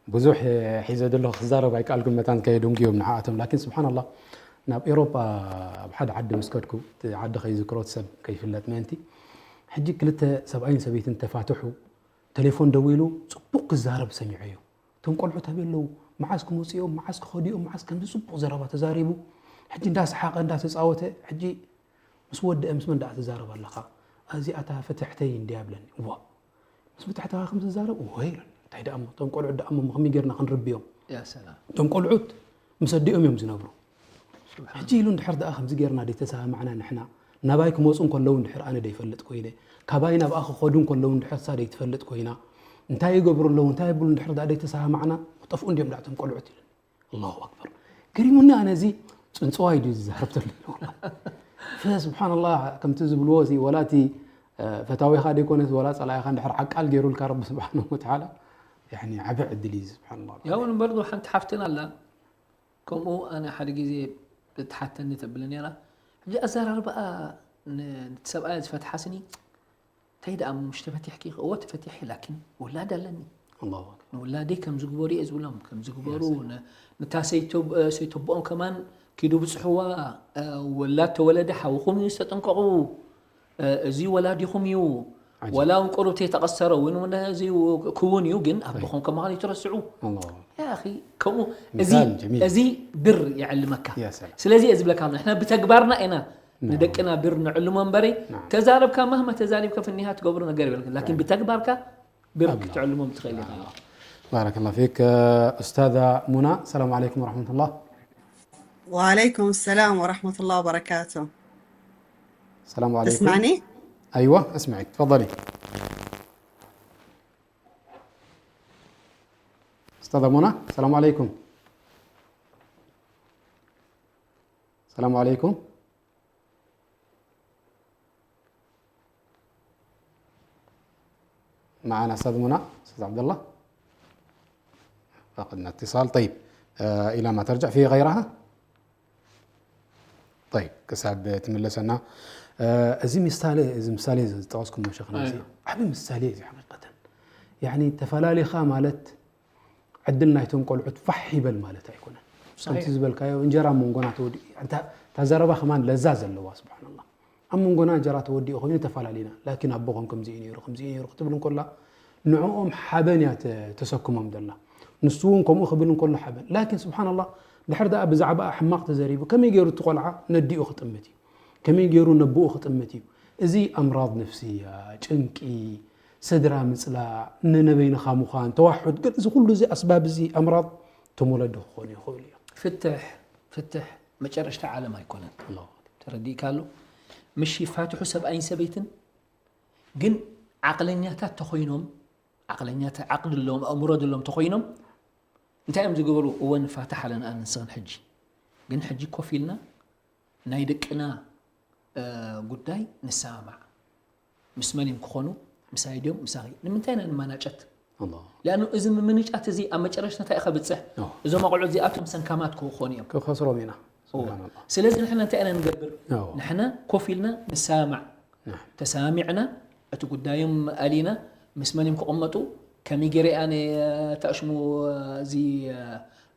ብዙሕ ሒዘ ዘለኹ ክዛረብ ኣይከኣልኩን፣ መታን ከየደንጉዮም ንዓኣቶም። ላኪን ስብሓንላህ፣ ናብ ኤውሮጳ ኣብ ሓደ ዓዲ ምስ ከድኩ፣ እቲ ዓዲ ከይዝክሮ፣ እቲ ሰብ ከይፍለጥ ምእንቲ፣ ሕጂ ክልተ ሰብኣይን ሰበይትን ተፋትሑ፣ ቴሌፎን ደዊሉ ጽቡቕ ክዛረብ ሰሚዐዮ። እቶም ቆልዑት ኣበይ ኣለዉ? መዓስ ክመጹ እዮም? መዓስ ክኸዱ እዮም? መዓስ ከምዚ ጽቡቕ ዘረባ ተዛሪቡ፣ ሕጂ እንዳሰሓቐ እንዳተጻወተ፣ ሕጂ ምስ ወደአ ምስ መን ደኣ ትዛረብ ኣለኻ? እዚኣ እታ ፍትሕተይ እንድያ ብለኒ። እዋ፣ ምስ ፍትሕተኻ ከም ትዛረብ? እወ ኢሉኒ። እንታይ ደኣ እሞ፣ እቶም ቆልዑት ደኣ እሞ ከመይ ጌርና ክንርብዮም? ያ ሰላም። እቶም ቆልዑት ምስ ኣዲኦም እዮም ዝነብሩ። ስብሓን። ሕጂ ኢሉ እንድሕር ደኣ ከምዚ ጌርና ደይተሰማማዕና ንሕና፣ ናባይ ክመጹ እንከለዉ እንድሕር ኣነ ደይፈልጥ ኮይነ፣ ካባይ ናብኣ ክኸዱ እንከለዉ እንድሕር እሳ ደይትፈልጥ ኮይና፣ እንታይ ይገብሩ ኣለዉ፣ እንታይ ይብሉ እንድሕር ደኣ ደይተሰማማዕና፣ ክጠፍኡ እንድዮም ደኣ እቶም ቆልዑት ኢሉኒ። ኣላሁ ኣክበር። ገሪሙኒ ኣነ እዚ ጽንጽዋይ ድዩ ዝዛረብ ዘሎ ኢለ ወላ። ፈስብሓንላህ፣ ከምቲ ዝብልዎ እዚ ወላ እቲ፣ እ፣ ፈታዊኻ ደይኮነስ ወላ ጸላኢኻ እንድሕር ዓቃል ገይሩልካ ረቢ ስብሓነሁ ወተዓላ፣ ያኒ ዓቢ ዕድል እዩ፣ ስብሓንላህ። ያው እምበር ሓንቲ ሓፍትና ኣላ፣ ከምኡ ኣነ ሓደ ግዜ ትሓተኒ ተብለ ነይራ። ሕጂ ኣዘራርባኣ ን-፣ ነቲ ሰብኣያ ዝፈትሓስኒ፣ እንታይ ደኣ ምሽ ተፈቲሕኪ? እወ ተፈቲሐ፣ ላኪን ውላድ ኣለኒ። ኣላሁ ኣክበር። ንውላደይ ከም ዝግበሩ እየ ዝብሎም፣ ከም ዝግበሩ፣ ያ ሰላም። ን-፣ ንታ ሰይቶ-፣ ሰይቶቦኦም ከማን ኪዱ ብጽሕዋ፣ እ፣ ውላድ ተወለደ ሓውኹም እዩ፣ ዝተጠንቀቑ። እ፣ እዚ ወላዲኹም እዩ። ዓጀብ። ወላ እውን ቁሩብ ተይተቐሰረ እውን፣ እውን እዚ ክውን እዩ፣ ግን ኣቦኹም ከማን ይትረስዑ። ኣላሁ ኣክበር። ያ ኣኺ፣ ከምኡ፣ እዚ፣ ሚሳል ጀሚል። እዚ ብር ይዕልመካ። ያ ሰላም። ስለዚ እየ ዝብለካ፣ ንሕና ብተግባርና ኢና ናም። ንደቅና ብር ንዕልሞ እምበሪ፣ ናም። ተዛረብካ፣ ማህማ ተዛሪብካ፣ ፍኒሃ ትገብሮ ነገር የብልካ። ላኪን ናም። ብተግባርካ ብር ናም። ክትዕልሞም ትኽእል ኢኻ። ባረከላሁ ፊክ። ኡስታዛ ሙና፣ ሰላም ዓለይኩም ወረሕመቱላህ። وعليكم السلام ورحمة الله وبركاته. السلام عليكم. تسمعني؟ أيوة، أسمعك، تفضلي. أستاذة منى، السلام عليكم. السلام عليكم. معنا أستاذ منى، أستاذ عبد الله. فقدنا اتصال. طيب، آه، إلى ما ترجع في غيرها. طيب، ክሳብ ትምለሰና። እ፣ እዚ ምሳሌ፣ እዚ ምሳሌ ዝጠቐስኩሞ ሸኽና፣ እዚ ኣይዋ። ዓቢ ምሳሌ እዩ፣ ሓቂቀተን። ያኒ፣ ተፈላሊኻ ማለት፣ ዕድል ናይቶም ቆልዑት ፋሕ ይበል ማለት ኣይኮነን። ሰሒሕ። ከምቲ ዝበልካዮ፣ እንጀራ ኣብ መንጎና ተወዲኡ፣ እታ፣ እታ ዘረባ ከማን ለዛ ዘለዋ፣ ስብሓንላህ። ኣብ መንጎና እንጀራ ተወዲኡ ኮይኑ ተፈላለና። ላኪን ኣቦኹም ከምዚ እዩ ነይሩ፣ ከምዚ እዩ ነይሩ ክትብል እንኮላ፣ ንዕኦም ሓበን እያ ተ-፣ ተሰክሞም ዘላ። ንሱ እውን ከምኡ ክብል እንከሎ ሓበን። ላኪን ስብሓንላህ፣ ድሕር ደኣ ብዛዕባኣ ሕማቕ ተዘሪቡ፣ ከመይ ገይሩ እቲ ቆልዓ ነዲኡ ክጥምት እዩ? ከመይ ገይሩ ነቦኡ ክጥምት እዩ? እዚ ኣምራድ ነፍስያ፣ ጭንቂ፣ ስድራ ምጽላእ፣ ነነበይንኻ ምዃን፣ ተዋሑድ፣ ገለ እዚ ኩሉ እዚ ኣስባብ እዚ ኣምራድ እቶም ወለዲ ክኾኑ ይኽእሉ እዮም። ፍትሕ፣ ፍትሕ መጨረሽታ ዓለም ኣይኮነን። ኣላሁ ኣክበር። ተረዲእካ ኣሎ? ምሽ ይፋትሑ ሰብኣይን ሰበይትን፣ ግን ዓቕለኛታት ተኾይኖም፣ ዓቕለኛታ-፣ ዓቕሊ ኣለዎም፣ ኣእምሮ ዘለዎም ተኾይኖም፣ እንታይ እዮም ዝገበሩ? እወ ንፋታሕ ኣለና ኣነ ንስኽን ሕጂ። ግን ሕጂ ኮፍ ኢልና ናይ ደቅና፣ እ፣ ጉዳይ ንሰማማዕ። ምስ መን እዮም ክኾኑ? ምሳይ ድዮም? ምሳኺ። ንምንታይ ኢና ንመናጨት? ኣላሁ። ሊኣኑ እዚ ምምንጫት እዚ ኣብ መጨረሽታ እንታይ እዩ ከብጽሕ? ኣዎ። እዞም ኣቑዑት እዚኣቶም ሰንካማት ክኾኑ እዮም። ክኸስሮም ኢና። እወ። ስብሓንላህ። ስለዚ ንሕና እንታይ ኢና ንገብር? ኣዎ። ንሕና ኮፍ ኢልና ንሰማማዕ። ናም። ተሰማሚዕና፣ እቲ ጉዳዮም ኣሊና፣ ምስ መን እዮም ክቕመጡ፣ ከመይ ገይረ እየ ኣነ፣ እ፣ ተኣሽሙ፣ እ፣ እዚ፣ እ፣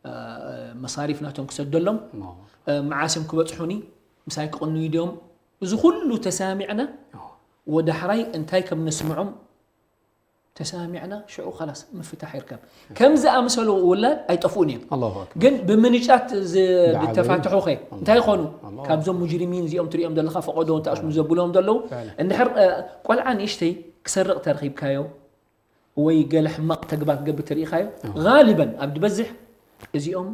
እ፣ መሳሪፍ ናቶም ክሰደሎም፣ ኣዎ። እ፣ መዓስ እዮም ክበጽሑኒ፣ ምሳይ ክቕንዩ ድዮም፣ እዚ ኩሉ ተሰማሚዕና፣ ኣዎ። ወዳሕራይ እንታይ ከም ነስምዖም ተሰማሚዕና ሽዑ ኸላስ ምፍታሕ ይርከብ። ከም ዝኣመሰሉ ውላድ ኣይጠፍኡን እዮም። ኣላሁ ኣክበር። ግን ብምንጫት ዝ- ዝዓበዩ። ዝተፋትሑ ኸ እንታይ ይኾኑ? ኣላሁ ካብዞም ሙጅሪሚን እዚኦም ትሪኦም ዘለኻ ፈቐዶ ተኣሽሙ ዘብሎም ዘለዉ ፈዕላ። እንድሕር እ፣ ቆልዓ ንእሽተይ ክሰርቕ ተረኺብካዮ ወይ ገለ ሕማቕ ተግባር ክገብር ተሪኢኻዮ ጋሊበን ኣብ ዝበዝሕ እዚኦም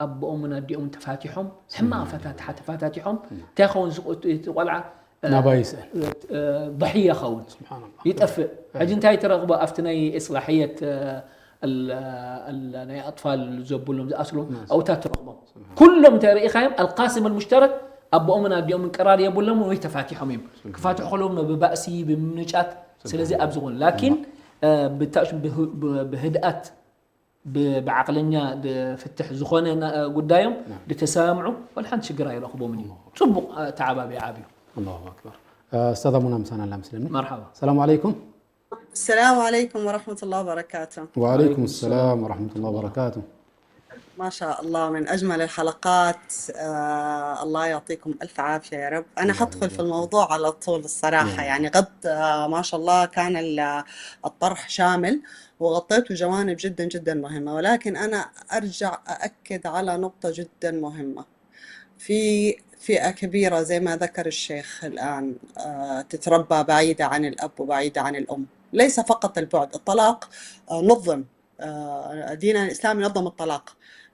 ኣቦኦምን ኣዲኦምን ተፋቲሖም ሕማቕ ፈታትሓ ተፋታቲሖም እንታይ ኸውን ዝቁ- እቲ ቆልዓ እ፣ ናባይ ይስእን። እ፣ ضحية ኸውን ስብሓንላ። ይጠፍእ። ሕጂ እንታይ ትረኽቦ ኣብቲ ናይ ኢስላሕየት እ፣ ال- ال- ናይ ኣጥፋል ዘብሎም ዝኣስሩ ኣውታት ትረኽቦም ኩሎም እንታይ ርኢኻዮም ኣልቃስም المشترك ኣቦኦምን ኣዲኦምን ቅራር የብሎምን ወይ ተፋቲሖም እዮም። ክፋትሑ ከለዎም ብባእሲ ብምንጫት ስለዚ ኣብ ዝኾነ ላኪን እ፣ ብታሽ- ብህ- ብ- ብህድኣት ብ- ብዓቕለኛ ፍትሕ ዝኾነ ና- ጉዳዮም ዝተሰማምዑ ወላ ሓንቲ ሽግር ኣይረኽቦምን እዩ። ፅቡቕ እ፣ ተዓባቢ ዓብዩ ኣላሁ ኣክበር። እ፣ ኡስታዝ ኣሙና ምሳና ኣላ መስለኒ። መርሓባ። ሰላም ዓለይኩም። السلام عليكم ورحمة الله وبركاته. وعليكم السلام ورحمة الله وبركاته. ما شاء الله، من أجمل الحلقات. آه الله يعطيكم ألف عافية يا رب. أنا حدخل في الموضوع على طول الصراحة، يعني قد آه ما شاء الله كان ال- الطرح شامل وغطيته جوانب جدا جدا مهمة، ولكن أنا أرجع أأكد على نقطة جدا مهمة. في فئة كبيرة زي ما ذكر الشيخ الآن آه تتربى بعيدة عن الأب وبعيدة عن الأم، ليس فقط البعد، الطلاق آه نظم آه، ديننا الإسلامي نظم الطلاق،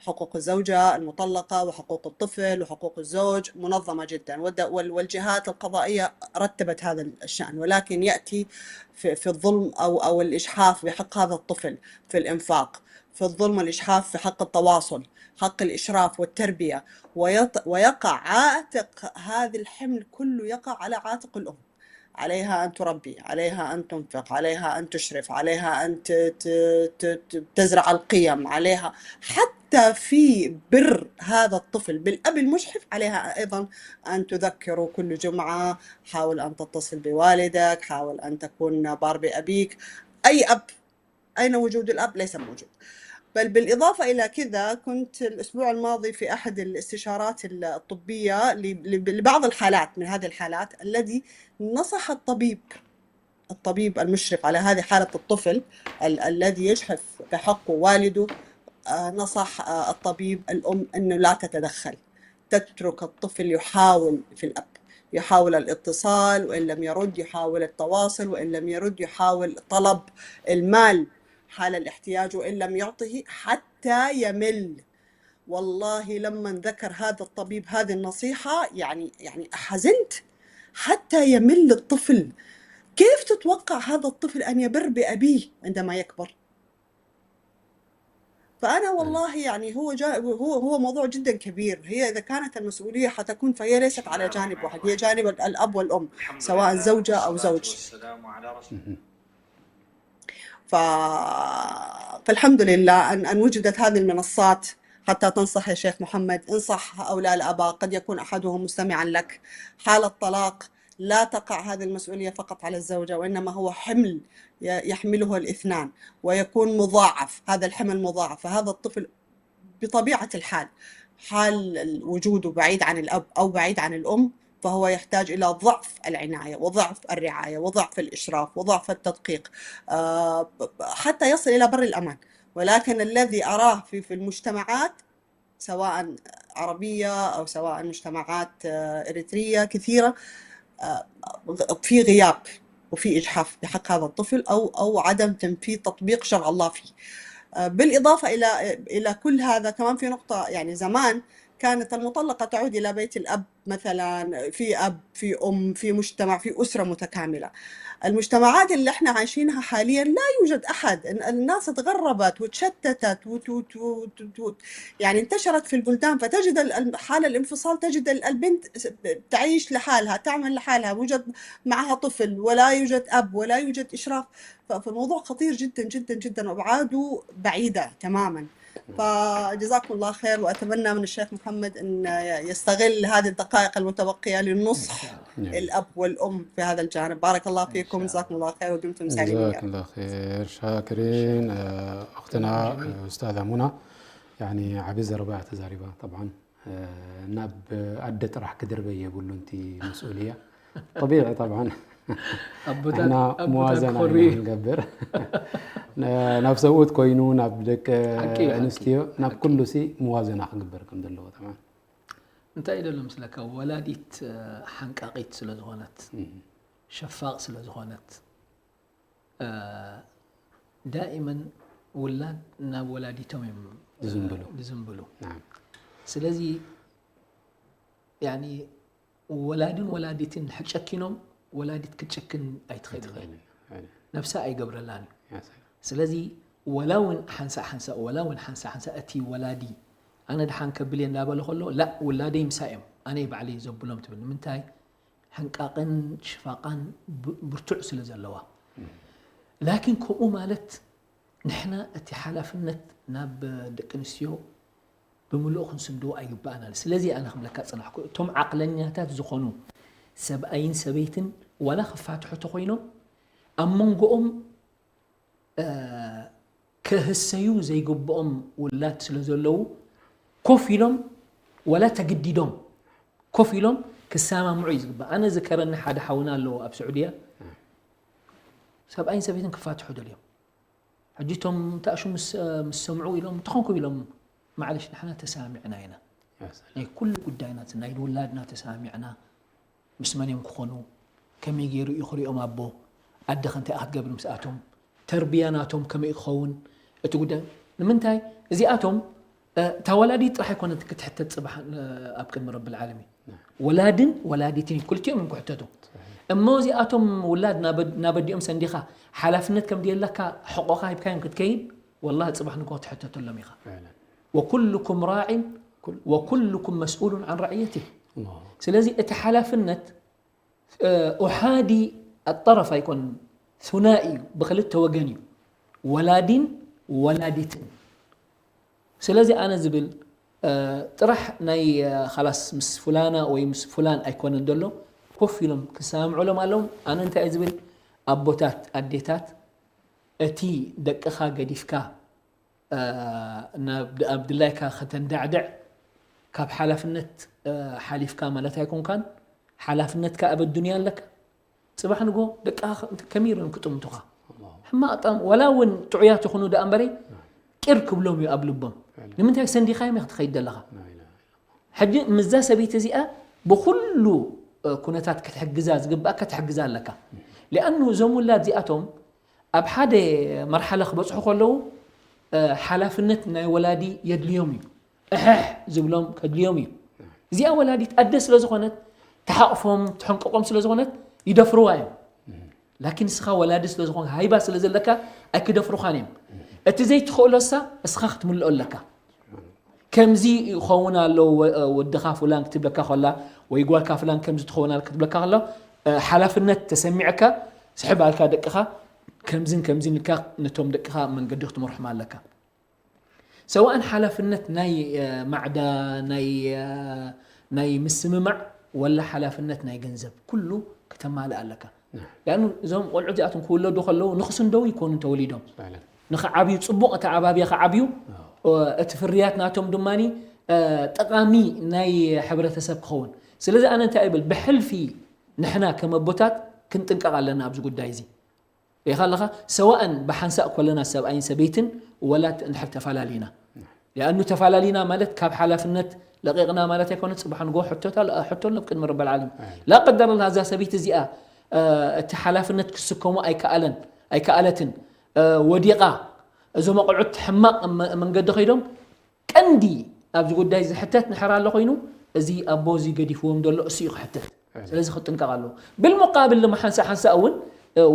حقوق الزوجة المطلقة وحقوق الطفل وحقوق الزوج منظمة جدا، والد- وال- والجهات القضائية رتبت هذا الشأن، ولكن يأتي في, في الظلم أو, أو الإجحاف بحق هذا الطفل في الإنفاق، في الظلم والإجحاف في حق التواصل، حق الإشراف والتربية، ويط- ويقع عاتق هذا الحمل كله يقع على عاتق الأم. عليها أن تربي، عليها أن تنفق، عليها أن تشرف، عليها أن ت- ت- ت- ت- تزرع القيم، عليها حتى في بر هذا الطفل بالأب المشحف عليها أيضا أن تذكره كل جمعة، حاول أن تتصل بوالدك، حاول أن تكون بار بأبيك. أي أب، أين وجود الأب؟ ليس موجود. بل بالإضافة إلى كذا، كنت الأسبوع الماضي في أحد الاستشارات الطبية ل- ل- لبعض الحالات من هذه الحالات الذي نصح الطبيب، الطبيب المشرف على هذه حالة الطفل ال- الذي يجحف بحقه والده. آه، نصح آه، الطبيب الأم أنه لا تتدخل، تترك الطفل يحاول في الأب، يحاول الاتصال، وإن لم يرد يحاول التواصل، وإن لم يرد يحاول طلب المال حال الاحتياج، وإن لم يعطه حتى يمل. والله لما ذكر هذا الطبيب هذه النصيحة، يعني يعني حزنت، حتى يمل الطفل. كيف تتوقع هذا الطفل أن يبر بأبيه عندما يكبر؟ فأنا والله يعني هو جا هو هو موضوع جدا كبير. هي إذا كانت المسؤولية حتكون، فهي ليست على جانب واحد، هي جانب الأب والأم، سواء زوجة أو زوج. ف... فالحمد لله أن أن وجدت هذه المنصات حتى تنصح يا شيخ محمد، انصح هؤلاء الآباء، قد يكون أحدهم مستمعا لك. حالة طلاق لا تقع هذه المسؤولية فقط على الزوجة، وإنما هو حمل ي- يحمله الاثنان، ويكون مضاعف، هذا الحمل مضاعف. فهذا الطفل بطبيعة الحال، حال وجوده بعيد عن الأب أو بعيد عن الأم، فهو يحتاج إلى ضعف العناية وضعف الرعاية وضعف الإشراف وضعف التدقيق، آه، ب- ب- حتى يصل إلى بر الأمان. ولكن الذي أراه في في المجتمعات، سواء عربية أو سواء مجتمعات آه، إريترية كثيرة، آه، في غياب وفي إجحاف بحق هذا الطفل أو أو عدم تنفيذ تطبيق شرع الله فيه. آه، بالإضافة إلى إلى كل هذا كمان في نقطة، يعني زمان كانت المطلقة تعود إلى بيت الأب، مثلا في أب، في أم، في مجتمع، في أسرة متكاملة. المجتمعات اللي احنا عايشينها حاليا لا يوجد أحد. الناس تغربت وتشتتت وت... وت... وت... وت... يعني انتشرت في البلدان، فتجد حال الانفصال، تجد البنت تعيش لحالها، تعمل لحالها، يوجد معها طفل ولا يوجد أب ولا يوجد إشراف. فالموضوع خطير جدا جدا جدا، وأبعاده بعيدة تماما. فجزاكم الله خير، وأتمنى من الشيخ محمد أن يستغل هذه الدقائق المتبقية للنصح الأب والأم في هذا الجانب. بارك الله فيكم، جزاكم الله خير، ودمتم سالمين يا رب. ጀዛክላ ር ሻክሪን። ኣኽትና ኡስታዝ ኣሙና፣ ያኒ ዓቢ ዘረባ እያ ተዛሪባ። ጠብዓን ናብ ኣደ ጥራሕ ክድርበ የብሉ እንቲ መስኡልያ። ጠቢዒ ጠብዓን ኣቦታት መዋዘና ክኾሪ ኢና ክንገብር። ናብ ሰብኡት ኮይኑ ናብ ደቂ ኣንስትዮ ናብ ኩሉ ሲ መዋዘና ክግበር ከም ዘለዎ ተማም። እንታይ ይደሎ ምስለካ፣ ወላዲት ሓንቃቂት ስለ ዝኾነት፣ ሸፋቕ ስለ ዝኾነት፣ ዳኢመን ውላድ ናብ ወላዲቶም እዮም ዝዝንብሉ። ስለዚ ያኒ ወላድን ወላዲትን ጨኪኖም ወላዲት ክትጨክን ኣይትኽእልን። ነብሳ ኣይገብረላን እዩ። ስለዚ ወላ እውን ሓንሳእ ሓንሳእ ወላ እውን ሓንሳእ ሓንሳእ እቲ ወላዲ ኣነ ድሓን ከብል እየ እንዳበለ ከሎ ላ ውላደይ ምሳይ እዮም ኣነ ባዕለይ ዘብሎም ትብል። ንምንታይ? ሕንቃቕን ሽፋቓን ብርቱዕ ስለ ዘለዋ። ላኪን ከምኡ ማለት ንሕና እቲ ሓላፍነት ናብ ደቂ ኣንስትዮ ብምልኡ ክንስንድዎ ኣይግባእናን። ስለዚ ኣነ ክብለካ ዝጸናሕኩ እቶም ዓቕለኛታት ዝኾኑ ሰብኣይን ሰበይትን ዋላ ክፋትሑ ተኾይኖም ኣብ መንጎኦም ክህሰዩ ዘይግብኦም ውላድ ስለ ዘለዉ ኮፍ ኢሎም ዋላ ተግዲዶም ኮፍ ኢሎም ክሰማምዑ እዩ ዝግባእ። ኣነ ዝከረኒ ሓደ ሓውና ኣለዎ ኣብ ስዑድያ ሰብኣይን ሰበይትን ክፋትሑ ደልዮም ሕጂ እቶም ተኣሹ ምስ ምስ ሰምዑ ኢሎም እንተኾንኩም ኢሎም ማዕለሽ ንሕና ተሰማሚዕና ኢና ናይ ኩሉ ጉዳይና ናይ ውላድና ተሰማሚዕና ምስ መን እዮም ክኾኑ ከመይ ገይሩ እዩ ክሪኦም ኣቦ ኣደ ከ እንታይ ክትገብር ምስኣቶም ተርብያ ናቶም ከመይ ክኸውን እቲ ጉዳይ ንምንታይ እዚኣቶም እታ ወላዲት ጥራሕ ኣይኮነት ክትሕተት ፅባሕ ኣብ ቅድሚ ረቢ ልዓለሚን ወላድን ወላዲትን እዩ ክልቲኦም እዮም ክሕተቱ እሞ እዚኣቶም ውላድ ናበዲኦም ሰንዲኻ ሓላፍነት ከም ድየለካ ሕቆኻ ሂብካዮም ክትከይድ ወላ ፅባሕ ንጎ ትሕተተሎም ኢኻ ወኩልኩም ራዒን ወኩልኩም መስኡሉን ዓን ራዕየትህ ስለዚ እቲ ሓላፍነት ኡሓዲ ኣጠረፍ ኣይኮን ثنائي እዩ ብክልተ ወገን እዩ ወላዲን ወላዲትን ስለዚ ኣነ ዝብል ጥራሕ ናይ ኻላስ ምስ ፍላና ወይ ምስ ፍላን ኣይኮነን ዘሎ ኮፍ ኢሎም ክሰማምዑሎም ኣለዎም ኣነ እንታይ ዝብል ኣቦታት ኣዴታት እቲ ደቅኻ ገዲፍካ ኣብ ድላይካ ከተንዳዕድዕ ካብ ሓላፍነት ሓሊፍካ ማለት ኣይኮንካን ሓላፍነትካ ኣብ ኣዱንያ ኣለካ ፅባሕ ንጎ ደቅኻ ከመይ ኢሎም ክጥምቱኻ ሕማቕ ጣም ወላ እውን ጥዑያት ይኹኑ ደኣ እምበረይ ቂር ክብሎም እዩ ኣብ ልቦም ንምንታይ ሰንዲኻዮም ኢኻ ትኸይድ ዘለኻ ሕጂ ምዛ ሰበይቲ እዚኣ ብኩሉ ኩነታት ክትሕግዛ ዝግባእካ ትሕግዛ ኣለካ ሊኣኑ እዞም ውላድ እዚኣቶም ኣብ ሓደ መርሓለ ክበፅሑ ከለዉ ሓላፍነት ናይ ወላዲ የድልዮም እዩ እሕሕ ዝብሎም ከድልዮም እዩ እዚኣ ወላዲት ኣደ ስለ ዝኾነት ተሓቕፎም ተሕንቀቆም ስለ ዝኾነት ይደፍርዋ እዮም ላኪን ንስኻ ወላዲ ስለ ዝኾንካ ሃይባ ስለ ዘለካ ኣይክደፍሩኻን እዮም እቲ ዘይትኽእሎሳ እስኻ ክትምልኦ ኣለካ ከምዚ ይኸውን ኣሎ ወድኻ ፍላን ክትብለካ ከላ ወይ ጓልካ ፍላን ከምዚ ትኸውን ኣለ ክትብለካ ከሎ ሓላፍነት ተሰሚዕካ ስሕብ ኣልካ ደቅኻ ከምዝን ከምዝን ኢልካ ነቶም ደቅኻ መንገዲ ክትመርሖም ኣለካ ሰዋእን ሓላፍነት ናይ ማዕዳ ናይ ናይ ምስምማዕ ወላ ሓላፍነት ናይ ገንዘብ ኩሉ ከተማልእ ኣለካ ያኑ እዞም ቆልዑ እዚኣቶም ክውለዱ ከለዉ ንክስንደው ይኮኑ ተወሊዶም ንክዓብዩ ፅቡቅ ኣተዓባብያ ክዓብዩ እቲ ፍርያት ናቶም ድማ ጠቃሚ ናይ ሕብረተሰብ ክኸውን ስለዚ ኣነ እንታይ ይብል ብሕልፊ ንሕና ከም ኣቦታት ክንጥንቀቕ ኣለና ኣብዚ ጉዳይ እዚ ሪኢኻ ኣለኻ ሰዋእን ብሓንሳእ ኮለና ሰብኣይን ሰበይትን ወላት እንድሕር ተፈላለዩና ሊኣኑ ተፈላለዩና ማለት ካብ ሓላፍነት ለቂቕና ማለት ኣይኮነ ፅባሕ ንጎ ሕቶት ኣሎ ኣብ ቅድሚ ረቢ ልዓለም ላ ቀደር ላ እዛ ሰበይቲ እዚኣ እቲ ሓላፍነት ክስከሙ ኣይከኣለን ኣይከኣለትን ወዲቓ እዞም ኣቆልዑት ሕማቕ መንገዲ ከይዶም ቀንዲ ኣብዚ ጉዳይ ዝሕተት ንሕር ኣሎ ኮይኑ እዚ ኣቦ እዚ ገዲፍዎም ዘሎ እሱ እዩ ክሕተት ስለዚ ክጥንቀቕ ኣለዎ ብልሙቃብል ድማ ሓንሳ ሓንሳ እውን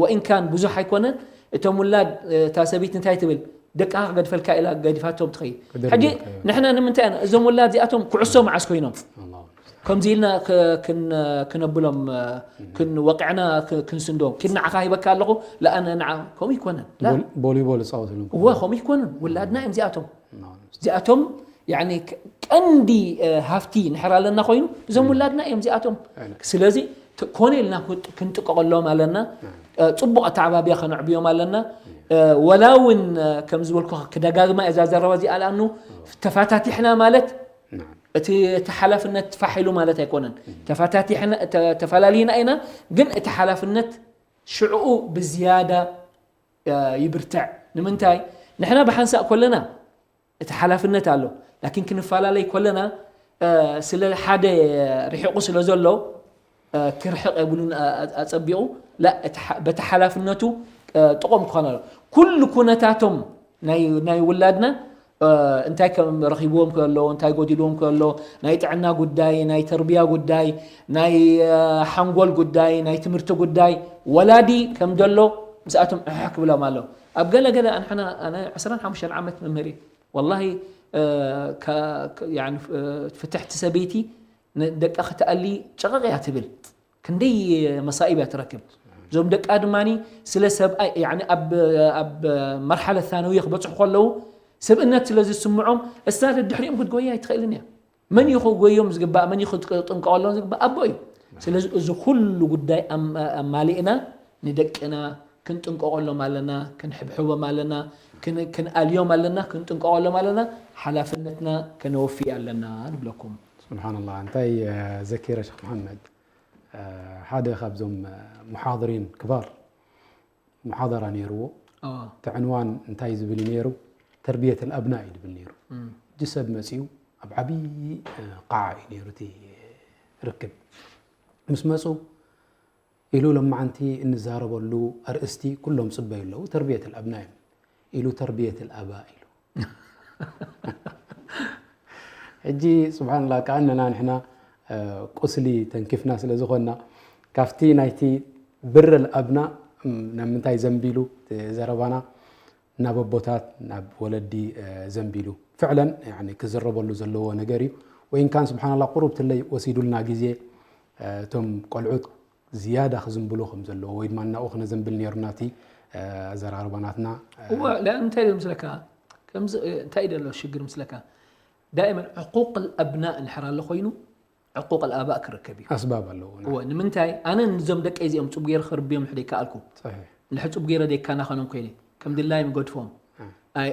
ወኢንካን ብዙሕ ኣይኮነን እቶም ውላድ እታ ሰበይቲ እንታይ ትብል ደቅኻ ክገድፈልካ ኢላ ገዲፋቶም ትኸይድ ሕጂ ንሕና ንምንታይ ኢና እዞም ውላድ እዚኣቶም ኩዕሶ መዓስ ኮይኖም ከምዚ ኢልና ክነብሎም ክንወቅዕና ክንስንዶም ኪድ ንዓኻ ሂበካ ኣለኹ ለኣነ ንዓ ከምኡ ይኮነን ቦሊቦል ዝፃወትሉ እወ ከምኡ ይኮነን ውላድና እዮም እዚኣቶም እዚኣቶም ቀንዲ ሃፍቲ ንሕር ኣለና ኮይኑ እዞም ውላድና እዮም እዚኣቶም ስለዚ ኮነ ኢልና ክንጥቀቀሎም ኣለና ፅቡቅ ኣተዓባብያ ከነዕብዮም ኣለና ወላ እውን ከም ዝበልኩ ክደጋግማ እዛ ዘረባ እዚኣ ለኣኑ ተፋታቲሕና ማለት እቲ እቲ ሓላፍነት ፋሕ ኢሉ ማለት ኣይኮነን ተፋታቲሕና ተፈላለዩና ኢና ግን እቲ ሓላፍነት ሽዕኡ ብዝያዳ ይብርትዕ። ንምንታይ? ንሕና ብሓንሳእ ኮለና እቲ ሓላፍነት ኣሎ። ላኪን ክንፈላለይ ኮለና ስለ ሓደ ርሒቑ ስለ ዘሎ ክርሕቕ የብሉን። ኣጸቢቑ በቲ ሓላፍነቱ ጥቑም ክኾን ኣሎ። ኩሉ ኩነታቶም ናይ ውላድና እንታይ ከም ረኺብዎም ከሎ፣ እንታይ ጎዲልዎም ከሎ፣ ናይ ጥዕና ጉዳይ፣ ናይ ተርቢያ ጉዳይ፣ ናይ ሓንጎል ጉዳይ፣ ናይ ትምህርቲ ጉዳይ፣ ወላዲ ከም ዘሎ ምስኣቶም ዕሕሕ ክብሎም ኣሎ። ኣብ ገለ ገለ ኣንሕና ኣነ ዕስራን ሓሙሽተን ዓመት መምህር እየ። ወላሂ ፍትሕቲ ሰበይቲ ደቃ ክትኣሊ ጨቐቕ እያ ትብል። ክንደይ መሳኢብ እያ ትረክብ። እዞም ደቃ ድማ ስለ ሰብኣይ ኣብ መርሓለ ታነውየ ክበፅሑ ከለዉ ስብእነት ስለ ዝስምዖም እሳ ድሕሪኦም ክትጎያ ኣይትኽእልን እያ። መን እዩ ክጎዮም ዝግባእ፣ መን እዩ ክጥንቀቐሎም ዝግባእ? ኣቦ እዩ። ስለዚ እዚ ኩሉ ጉዳይ ኣማሊእና ንደቅና ክንጥንቀቐሎም ኣለና፣ ክንሕብሕቦም ኣለና፣ ክንኣልዮም ኣለና፣ ክንጥንቀቐሎም ኣለና፣ ሓላፍነትና ከነወፊ ኣለና ንብለኩም። ስብሓንላ እንታይ ዘኪረ ሸክ መሓመድ ሓደ ካብዞም ሙሓضሪን ክባር ሙሓضራ ነይርዎ። እቲ ዕንዋን እንታይ ዝብል ነይሩ? ተርብየት ኣልኣብና እዩ ዝብል ነይሩ። እጅ ሰብ መፅኡ ኣብ ዓብዪ ቃዓ እዩ ነይሩ እቲ ርክብ። ምስ መፁ ኢሉ ሎማዓንቲ እንዛረበሉ ኣርእስቲ ኩሎም ፅበዩ ኣለዉ ተርብየት ኣልኣብና እዮም ኢሉ ተርብየት ኣልኣባ ኢሉ ሕጂ ስብሓንላ ከኣነና ንሕና ቁስሊ ተንኪፍና ስለ ዝኾንና ካብቲ ናይቲ ብር ኣልኣብና ናብ ምንታይ ዘንቢሉ ዘረባና ናብ ኣቦታት ናብ ወለዲ ዘንቢሉ ፍዕለን ክዝረበሉ ዘለዎ ነገር እዩ። ወይንካን ስብሓንላ ቁሩብ ትለይ ወሲዱልና ግዜ እቶም ቆልዑት ዝያዳ ክዝንብሉ ከም ዘለዎ ወይ ድማ እናኡ ክነዘንብል ነይሩና እቲ ኣዘራርባ ናትና። እወ እንታይ ዶ ምስለካ ከምዚ እንታይ ደሎ ሽግር ምስለካ ዳእመን ዕቁቅ ኣልኣብናእ እንድሕር ኣሎ ኮይኑ ዕቁቅ ኣልኣባእ ክርከብ እዩ። ኣስባብ ኣለዎ። እወ ንምንታይ ኣነ ንዞም ደቀይ እዚኦም ፅቡቅ ገይረ ክርብዮም እንድሕር ደይከኣልኩ እንድሕር ፅቡቅ ገይረ ደይከናኸኖም ኮይነ ከም ድላዮም ይገድፎም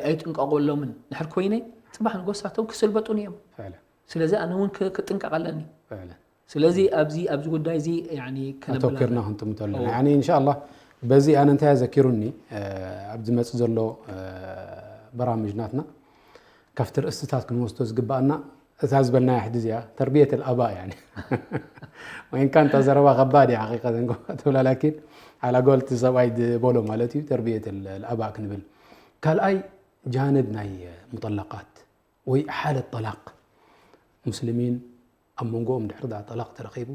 ኣይጥንቀቆሎምን እንድሕር ኮይነ ፅባሕ ንጎሳቶም ክስልበጡኒ እዮም። ስለዚ ኣነ እውን ክጥንቀቅ ኣለኒ። ስለዚ ኣብዚ ኣብዚ ጉዳይ እዚ ያኒ ከነብል ኣተኪርና ኣለና። ክንጥምቶ ኣለና። ያኒ ኢንሻኣላህ በዚ ኣነ እንታይ ኣዘኪሩኒ ኣብ ዝመጽእ ዘሎ በራምጅ ናትና ካብቲ ርእስታት ክንወስዶ ዝግባኣና እታ ዝበልናያ ሕጂ እዚኣ ተርብየት ኣልኣባ ያኒ ወይንካ እንታ ዘረባ ከባድ እያ ሓቂቀተን ጎማ ትብላ ላኪን ዓላ ጎል እቲ ሰብኣይ ዝበሎ ማለት እዩ ተርብየት ኣልኣባ ክንብል ካልኣይ ጃንብ ናይ ሙጠለቃት ወይ ሓለት ጠላቅ ሙስሊሚን ኣብ መንጎኦም ድሕሪ ደኣ ጠላቕ ተረኺቡ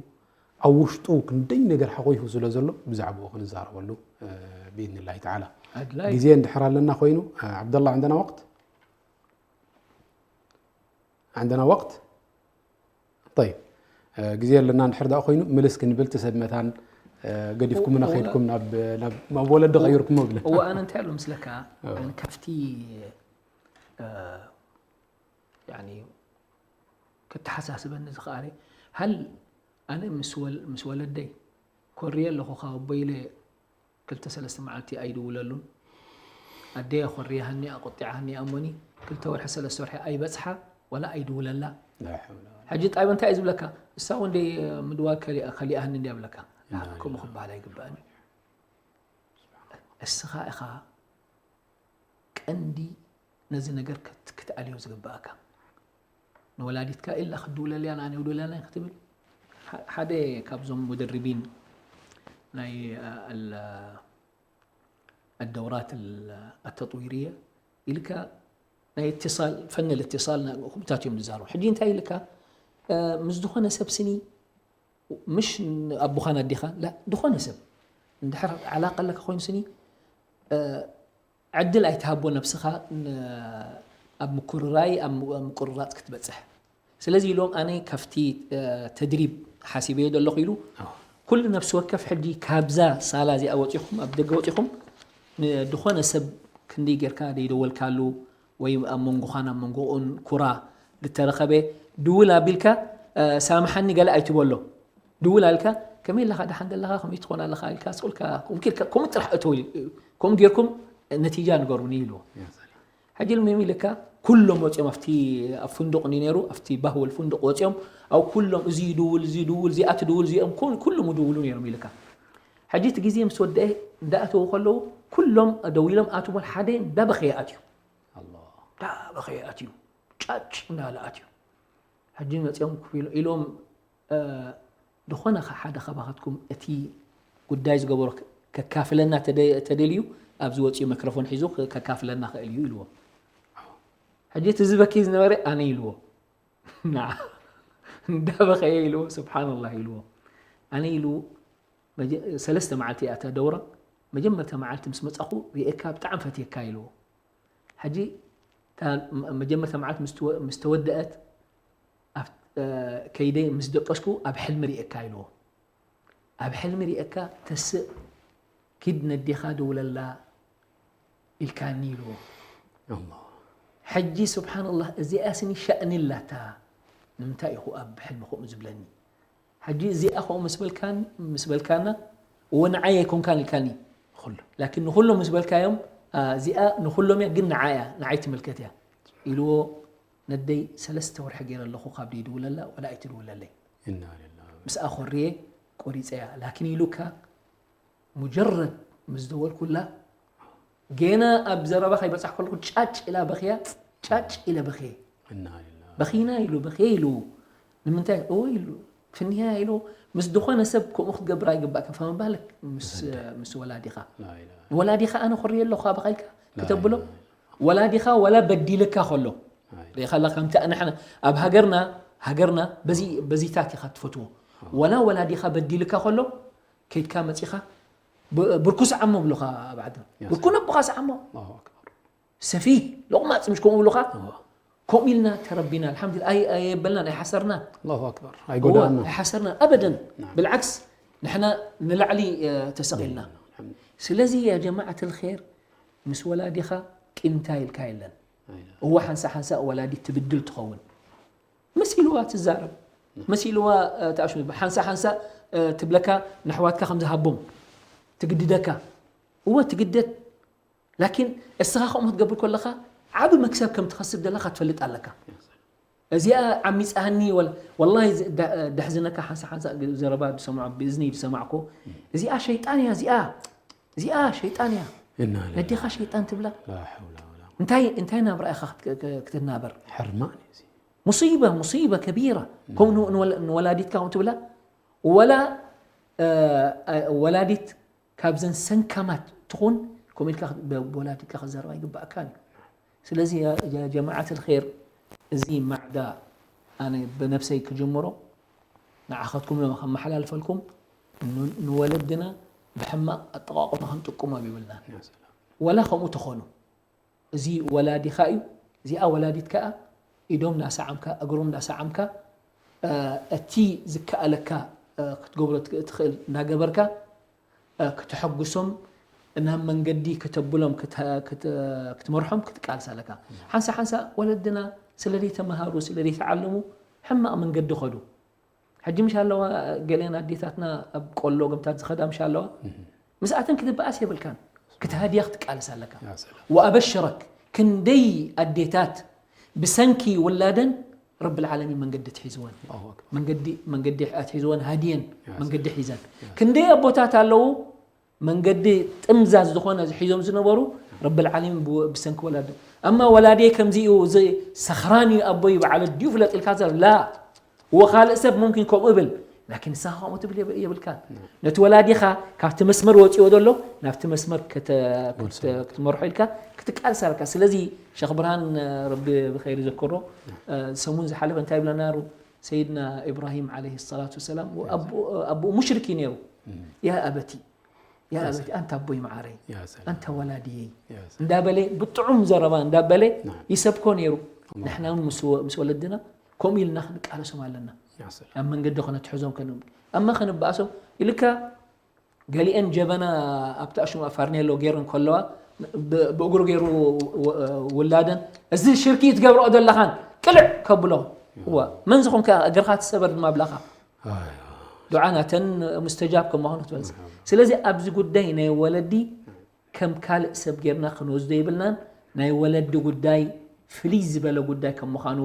ኣብ ውሽጡ ክንደይ ነገር ሓቑፉ ስለ ዘሎ ብዛዕባኡ ክንዛረበሉ ብኢዝኒላሂ ተዓላ ኣድላይ ግዜ እንድሕር ኣለና ኮይኑ ዓብደላ عندنا وقت عندنا وقت طيب ግዜ ኣለና እንድሕር ደኣ ኮይኑ ምልስ ክንብል ትሰብ መታን ገዲፍኩምና ከይድኩም ናብ ናብ ወለዲ ቀይርኩሞ ብለ እዋ ኣነ እንታይ ኣሎ ምስለካ ኣነ ካብቲ ያኒ ክተሓሳስበኒ ዝኸኣለ ሃል ኣነ ምስ ወል- ምስ ወለደይ ኮርየ ኣለኹ ካብ ኣቦይ ኢለ ክልተ ሰለስተ መዓልቲ ኣይድውለሉን ኣደይ ኣኾርያሃኒ ኣቆጢዓሃኒ እያ እሞኒ ክልተ ወርሒ ሰለስተ ወርሒ ኣይበፅሓ ወላ ኣይድውለላ لا حول ولا قوة. ሕጂ ጣይበ እንታይ እዩ ዝብለካ እሳ እውን ደይ ምድዋል ከሊኣ- ከሊኣሃኒ እንድያ ብለካ لا، ከምኡ ክበሃል ኣይግባእን እዩ እስኻ ኢኻ ቀንዲ ነዚ ነገር ክትኣልዮ ዝግብኣካ ንወላዲትካ ኢላ ክትድውለልያ ንኣነ ይውድለና ክትብል ሓደ ካብዞም ሙደርቢን ናይ ኣደውራት ኣተጥዊርየ ኢልካ ናይ እትሳል ፈን ልእትሳል ከምታት እዮም ዝዛረቡ ሕጂ እንታይ ኢልካ ምስ ዝኾነ ሰብ ስኒ ምሽ ኣቦኻን ኣዴኻ ዝኾነ ሰብ እንድሕር ዓላቃ ኣለካ ኮይኑ ስኒ ዕድል ኣይትሃቦ ነብስኻ ኣብ ምኩርራይ ኣብ ምቁርራፅ ክትበፅሕ ስለዚ ኢሎም ኣነ ካብቲ ተድሪብ ሓሲበዮ ዘለኹ ኢሉ ኩሉ ነብሲ ወከፍ ሕጂ ካብዛ ሳላ እዚኣ ወፂኹም ኣብ ደገ ወፂኹም ንድኾነ ሰብ ክንደይ ጌርካ ደይደወልካሉ ወይ ኣብ መንጎኻን ኣብ መንጎኡን ኩራ ዝተረኸበ ድውል ኣቢልካ ሳምሓኒ ገለ ኣይትበሎ ድውል ኣልካ ከመይ ኣለኻ ደሓን ዘለኻ ከመይ ትኾን ኣለኻ ኢልካ ስቁልካ ከምኡ ጌርካ ከምኡ ጥራሕ እተው ኢሉ ከምኡ ጌርኩም ነቲጃ ንገሩኒ ኢልዎ ሕጂ ኢልሞ ኢልካ ኩሎም ወፂኦም ኣብቲ ኣብ ፍንዱቕ እንዲ ነይሩ ኣብቲ ባህወል ፍንዱቕ ወፂኦም ኣብ ኩሎም እዚ ይድውል እዚ ይድውል እዚኣ ትድውል እዚኦም ኩ- ኩሎም ይድውሉ ነይሮም ኢልካ ሕጂ እቲ ግዜ ምስ ወደአ እንዳኣተዉ ከለዉ ኩሎም ደው ኢሎም ኣትዎም፣ ሓደ እንዳበኸየ ኣትዩ። ኣላህ። እንዳበኸየ ኣትዩ። ጫጭ እንዳበለ ኣትዩ። ሕጂ መጺኦም ኮፍ ኢሎ-፣ ኢሎም፣ እ፣ ዝኾነ ኸ ሓደ ኻባኻትኩም እቲ ጉዳይ ዝገበሮ ከ-፣ ከካፍለና ተደ-፣ ተደልዩ ኣብዚ ወጺኡ መክረፎን ሒዙ ከ-፣ ከካፍለና ኽእል እዩ ኢልዎ። ሕጂ እቲ ዝበኪ ዝነበረ ኣነ ኢልዎ። ንዓ እንዳበኸየ ኢልዎ፣ ስብሓንላህ ኢልዎ። ኣነ ኢሉ መጀ-፣ ሰለስተ መዓልቲ እያ እታ ደውራ። መጀመርታ መዓልቲ ምስ መጻኹ ርእየካ ብጣዕሚ ፈትየካ ኢልዎ። ሕጂ እታ መ-፣ መጀመርታ መዓልቲ ምስ ተወ-፣ ምስ ተወደአት ኣብ፣ እ፣ ከይደ ምስ ደቀስኩ ኣብ ሕልሚ ርእየካ ኢልዎ። ኣብ ሕልሚ ርእየካ ተስእ ኪድ ነዴኻ ደውለላ ኢልካኒ ኢልዎ። ኣላህ። ሕጂ ስብሓንላህ እዚኣ ስኒ ሻእኒ ኣላታ። ንምንታይ ኢኹ ኣብ ሕልሚ ከምኡ ዝብለኒ? ሕጂ እዚኣ ከምኡ ምስ በልካን-፣ ምስ በልካና፣ እወ ንዓይ ኣይኮንካን ኢልካኒ። ንኹሎም። ላኪን ንኹሎም ምስ በልካዮም፣ ኣ፣ እዚኣ ንኹሎም እያ፣ ግን ንዓይ እያ፣ ንዓይ ትምልከት እያ ኢልዎ። ነደይ ሰለስተ ወርሒ ገይረ ኣለኹ ካብ ደይ ድውለላ፣ ወላ ኣይትድውለለይ። ኢና ሊላሂ። ምስኣ ኮርየ ቆሪጸያ። ላኪን ኢሉካ ሙጀረድ ምስ ደወልኩላ፣ ገና ኣብ ዘረባ ከይበጻሕ ከለኹ ጫጭ ኢላ በኽያ፣ ጫጭ ኢለ በኽየ። ኢና ሊላሂ። በኺና ኢሉ፣ በኽየ ኢሉ። ንምንታይ? ኦ ኢሉ፣ ፍንያ ኢሉ። ምስ ዝኾነ ሰብ ከምኡ ክትገብር ኣይግባእካን። ፈማ ባለክ ምስ፣ ምስ ወላዲኻ። ላ ኢላሃ። ንወላዲኻ ኣነ ኮርየ ኣለኹ ካባኻ ኢልካ ላ ከተብሎ? ኢላሃ። ወላዲኻ ወላ በዲልካ ከሎ። ላ ኢላሃ። ርኢኻ ኣላ ከምቲ ንሕና ኣብ ሃገርና፣ ሃገርና በዚ፣ በዚታት ኢኻ ትፈትዎ። ወላ ወላዲኻ በዲልካ ከሎ፣ ከይድካ መጺኻ ብ-፣ ብርኩ ሰዓሞ ብሉኻ ኣብ ዓድና። ያ ብርኩ ሰላም። ነቦኻ ሰዓሞ። ኣላሁ ኣክበር። ሰፊህ፣ ሎቕማጽ ምሽ ከምኡ ብሉኻ? እዋ። ከምኡ ኢልና ተረቢና፣ ኣልሓምዱሊላህ፣ ኣይ-፣ ኣየበልናን፣ ኣይሓሰርናን። ኣላሁ ኣክበር። እዋ፣ ኣይጎዳእና። ኣይሓሰርናን፣ ኣበደን። ናም። ብልዓክስ፣ ንሕና ንላዕሊ፣ እ፣ ተሰቒልና። ኣልሓምዱሊላህ። ስለዚ፣ ያ ጀማዓት ኣልኸይር፣ ምስ ወላዲኻ ቂምታ ኢልካ የለን። ኣይላ። እዋ፣ ሓንሳ ሓንሳ ወላዲት ትብድል ትኸውን። መሲልዋ ትዛረብ። መሲልዋ፣ እ፣ ተኣሽሙ። ሓንሳ ሓንሳ፣ እ፣ ትብለካ፣ ንኣሕዋትካ ከም ዝሃቦም ትግድደካ። እወ፣ ትግደድ። ላኪን እስኻ ከምኡ ክትገብር ከለኻ ዓቢ መክሰብ ከም ትኸስብ ዘለኻ ትፈልጥ ኣለካ። እዚኣ ዓሚጻኒ ወላ-፣ ወላሂ ዝ-፣ ዳ-፣ ደሕዝነካ ሓንሳ ሓንሳ ዘረባ ዝሰምዖ፣ ብእዝኒ ዝሰማዕኮ፣ እዚኣ ሸይጣን እያ፣ እዚኣ፣ እዚኣ ሸይጣን እያ። ኢና ሊላሂ። ነዴኻ ሸይጣን ትብላ? ላ ሐውላ ወላ እንታይ፣ እንታይ ናብራ ኢኻ ክት-፣ ክ-፣ ክትናበር? ሕርማን እዩ እዚ። ሙሲባ፣ ሙሲባ ከቢራ። ከምኡ ን-፣ ንወላ-፣ ንወላዲትካ ከምኡ ትብላ? ወላ፣ እ፣ እ፣ ወላዲት ካብዘን ሰንካማት ትኹን፣ ከምኡ ኢልካ ብ-፣ ብወላዲትካ ክትዛረብ ኣይግባእካን እዩ። ስለዚ ያ፣ ያ ጀማዓት ኣልኸይር፣ እዚ ማዕዳ ኣነ ብነብሰይ ክጅምሮ፣ ንዓኸትኩም ከመሓላልፈልኩም፣ ን-፣ ንወለድና ብሕማቕ ኣጠቓቕማ ክንጥቀሞ ኣይብልናን። ያ ሰላም። ወላ ከምኡ ተኾኑ፣ እዚ ወላዲኻ እዩ፣ እዚኣ ወላዲትካ እያ፣ ኢዶም እንዳሰዓምካ፣ እግሮም እንዳሰዓምካ፣ እ፣ እቲ ዝከኣለካ፣ እ፣ ክትገብሮ ትክ-፣ ትኽእል እንዳገበርካ፣ እ፣ ክተሐጉሶም፣ ናብ መንገዲ ክተብሎም፣ ክተ-፣ ክተ-፣ ክትመርሖም ክትቃልስ ኣለካ። ሓንሳ ሓንሳ ወለድና ስለ ዘይተመሃሩ፣ ስለ ዘይተዓለሙ፣ ሕማቕ መንገዲ ኸዱ። ሕጂ ምሽ ኣለዋ፣ ገለን ኣዴታትና ኣብ ቆሎ ገምታት ዝኸዳ ምሽ ኣለዋ። ምስኣተን ክትበኣስ የብልካን። ክትሃድያ ክትቃለስ ኣለካ። ያ ሰላም። ወኣበሽረክ፣ ክንደይ ኣዴታት ብሰንኪ ውላደን ረብል ዓለሚን መንገዲ ትሒዝወን። ኣላሁ ኣክበር። መንገዲ፣ መንገዲ ኣትሒዝወን ሃድየን ያ ሰላም። መንገዲ ሒዘን። ያ ሰላም። ክንደይ ኣቦታት ኣለዉ መንገዲ ጥምዛዝ ዝኾነ ሒዞም ዝነበሩ ረብል ዓለሚን ብ-፣ ብሰንኪ ወላዲ። ኣማ ወላዲየ ከምዚ እዩ፣ እዚ ሰኽራን እዩ ኣቦይ በዓል ድዩ ፍለጥ ኢልካ ዘር-፣ ላ። ወኻልእ ሰብ ሙምኪን ከምኡ ይብል፣ ላኪን ንስኻ ከምኡ ትብል የብ-፣ የብልካን። ነቲ ወላዲኻ ካብቲ መስመር ወጺኦ ዘሎ ናብቲ መስመር ክተ-፣ ክተ-፣ ክትመርሖ ኢልካ ክትቃልስ ኣለካ። ስለዚ ሸኽ ብርሃን፣ ረቢ ብኸይር ይዘክሮ፣ ሰሙን ዝሓለፈ እንታይ ይብለና ነሩ? ሰይድና ኢብራሂም ዓለይሂ ሰላቱ ወሰላም፣ ያ ኣቦ-፣ ኣቦኡ ሙሽሪክ እዩ ነይሩ። ያ ኣበቲ ያ ያ ኣበቲ፣ ሰላም። ኣንታ ኣቦይ መዓረይ፣ ያ ሰላም። ኣንታ ወላዲየይ፣ ያ ሰላም። እንዳበለ ብጥዑም ዘረባ እንዳበለ ናም። ይሰብኮ ነይሩ። ኣላህ። ንሕና እውን ምስ ወ-፣ ምስ ወለድና ከምኡ ኢልና ክንቃለሶም ኣለና። ያ ሰላም። ኣብ መንገዲ ክነትሕዞም ከን-፣ ኣማ ከንበኣሶም ኢልካ ገሊአን ጀበና ኣብቲ ኣሽሙ ፋርኔሎ ገይረን ከለዋ ብ-፣ ብእግሩ ገይሩ ወ-፣ ውላደን፣ "እዚ ሽርኪ ትገብርኦ ዘለኻን ቅልዕ!" ከብሎ። እዋ፣ መን ዝኾንካ እግርኻ ትሰበር ድማ ብላኻ። ኣይ። ዱዓ ናተን ሙስተጃብ ከም ምዃኑ ትፈልጽ። መርሓባ። ስለዚ ኣብዚ ጉዳይ ናይ ወለዲ ከም ካልእ ሰብ ጌርና ክንወስዶ የብልናን። ናይ ወለዲ ጉዳይ ፍልይ ዝበለ ጉዳይ ከም ምዃኑ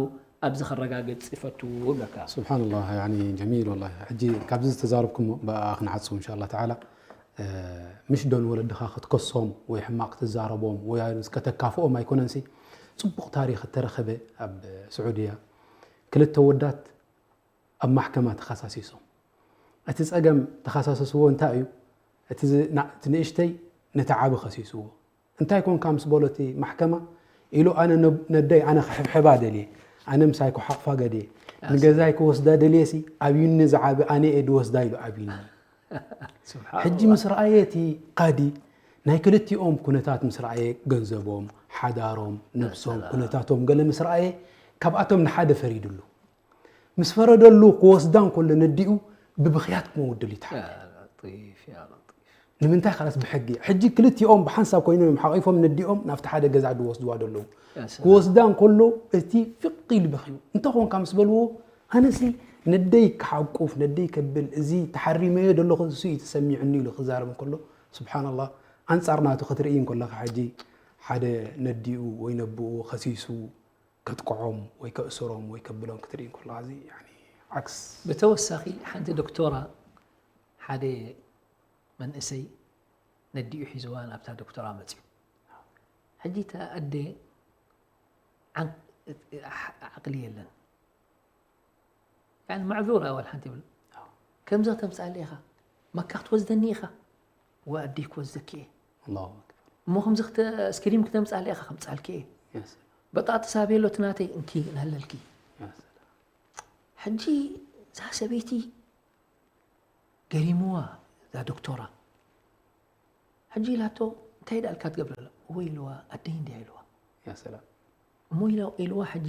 ኣብዚ ከረጋግጽ ይፈቱ እብለካ። ስብሓንላህ፣ ያኒ ጀሚል ወላሂ። ሕጂ ካብዚ ዝተዛረብኩሞ ብኣ ክንዓጽው እንሻ ኣላህ ተዓላ። ምሽ ዶ ንወለድኻ ክትከሶም ወይ ሕማቕ ክትዛረቦም ወይ ከተካፍኦም ኣይኮነንሲ፣ ጽቡቕ ታሪኽ እተረኸበ ኣብ ስዑድያ ክልተ ወዳት ኣብ ማሕከማ ተኸሳሲሶም። እቲ ጸገም ተኸሳሰስዎ እንታይ እዩ? እቲ ዝ- ና- እቲ ንእሽተይ ነቲ ዓቢ ከሲስዎ። እንታይ ኮንካ ምስ በሎ እቲ ማሕከማ ኢሉ፣ ኣነ ነብ- ነደይ ኣነ ክሕብሕባ ደልየ፣ ኣነ ምሳይ ክሓቕፋ ገድየ፣ ንገዛይ ክወስዳ ደልየሲ ኣብዩኒ፣ ዝዓቢ ኣነ እየ ድወስዳ ኢሉ ኣብዩኒ። ሕጂ ምስ ረኣየ እቲ ቃዲ ናይ ክልቲኦም ኩነታት ምስ ረኣየ፣ ገንዘቦም፣ ሓዳሮም፣ ነብሶም፣ ኩነታቶም ገለ ምስ ረኣየ፣ ካብኣቶም ንሓደ ፈሪድሉ። ምስ ፈረደሉ ክወስዳ እንከሎ ነዲኡ ብብኽያት ክመውት ደልዩ። ያ ለጢፍ፣ ያ ለጢፍ። ንምንታይ? ካላስ ብሕጊ ሕጂ ክልቲኦም ብሓንሳብ ኮይኖም እዮም ሓቒፎም ነዲኦም ናብቲ ሓደ ገዛ ድወስድዋ ደለዉ። ያ ሰላም። ክወስዳ እንከሎ እቲ ፍቕ ኢሉ በኽዩ። እንተ ኾንካ ምስ በልዎ፣ ኣነሲ ነደይ ክሓቁፍ፣ ነደይ ከብል፣ እዚ ተሓሪመዮ ደለኹ እሱ እዩ ተሰሚዑኒ ኢሉ ክዛረብ እንከሎ፣ ስብሓንላህ፣ ኣንጻር ናቱ ክትርኢ እንከለኻ ሕጂ ሓደ ነዲኡ ወይ ነብኡ ከሲሱ ከጥቅዖም ወይ ከእስሮም ወይ ከብሎም ክትርኢ እንከለኻ፣ እዚ ያኒ ዓክስ። ብተወሳኺ ሓንቲ ዶክቶራ ሓደ መንእሰይ ነዲኡ ሒዝዋ ናብታ ዶክቶራ መፅዩ። ሕጂ እታ ኣደ ዓን- ዓቕሊ የለን። ያኒ ማዕዙራ ዋላ ሓንቲ የብሉ። ከምዚ ከተምፅኣለ ኢኻ፣ መካ ክትወስደኒ ኢኻ፣ ወኣደይ ክወስደኪ እየ። ኣላሁ ኣክበር። እሞ ከምዚ ክተ- እስክሪም ክተምፅኣለ ኢኻ፣ ከምፅኣልኪ እየ። ያ ሰላም። በጣጥስ ኣበይ ኣሎ እቲ ናተይ? እንኪ ናለልኪ። ያ ሰላም። ሕጂ እዛ ሰበይቲ ገሪምዋ እዛ ዶክቶራ። ሕጂ ኢላቶ፣ እንታይ ደኣልካ ትገብር ኣላ? እወ ኢልዋ፣ ኣደይ እንድያ ኢልዋ። ያ ሰላም። እሞ ኢላ- ኢልዋ ሕጂ፣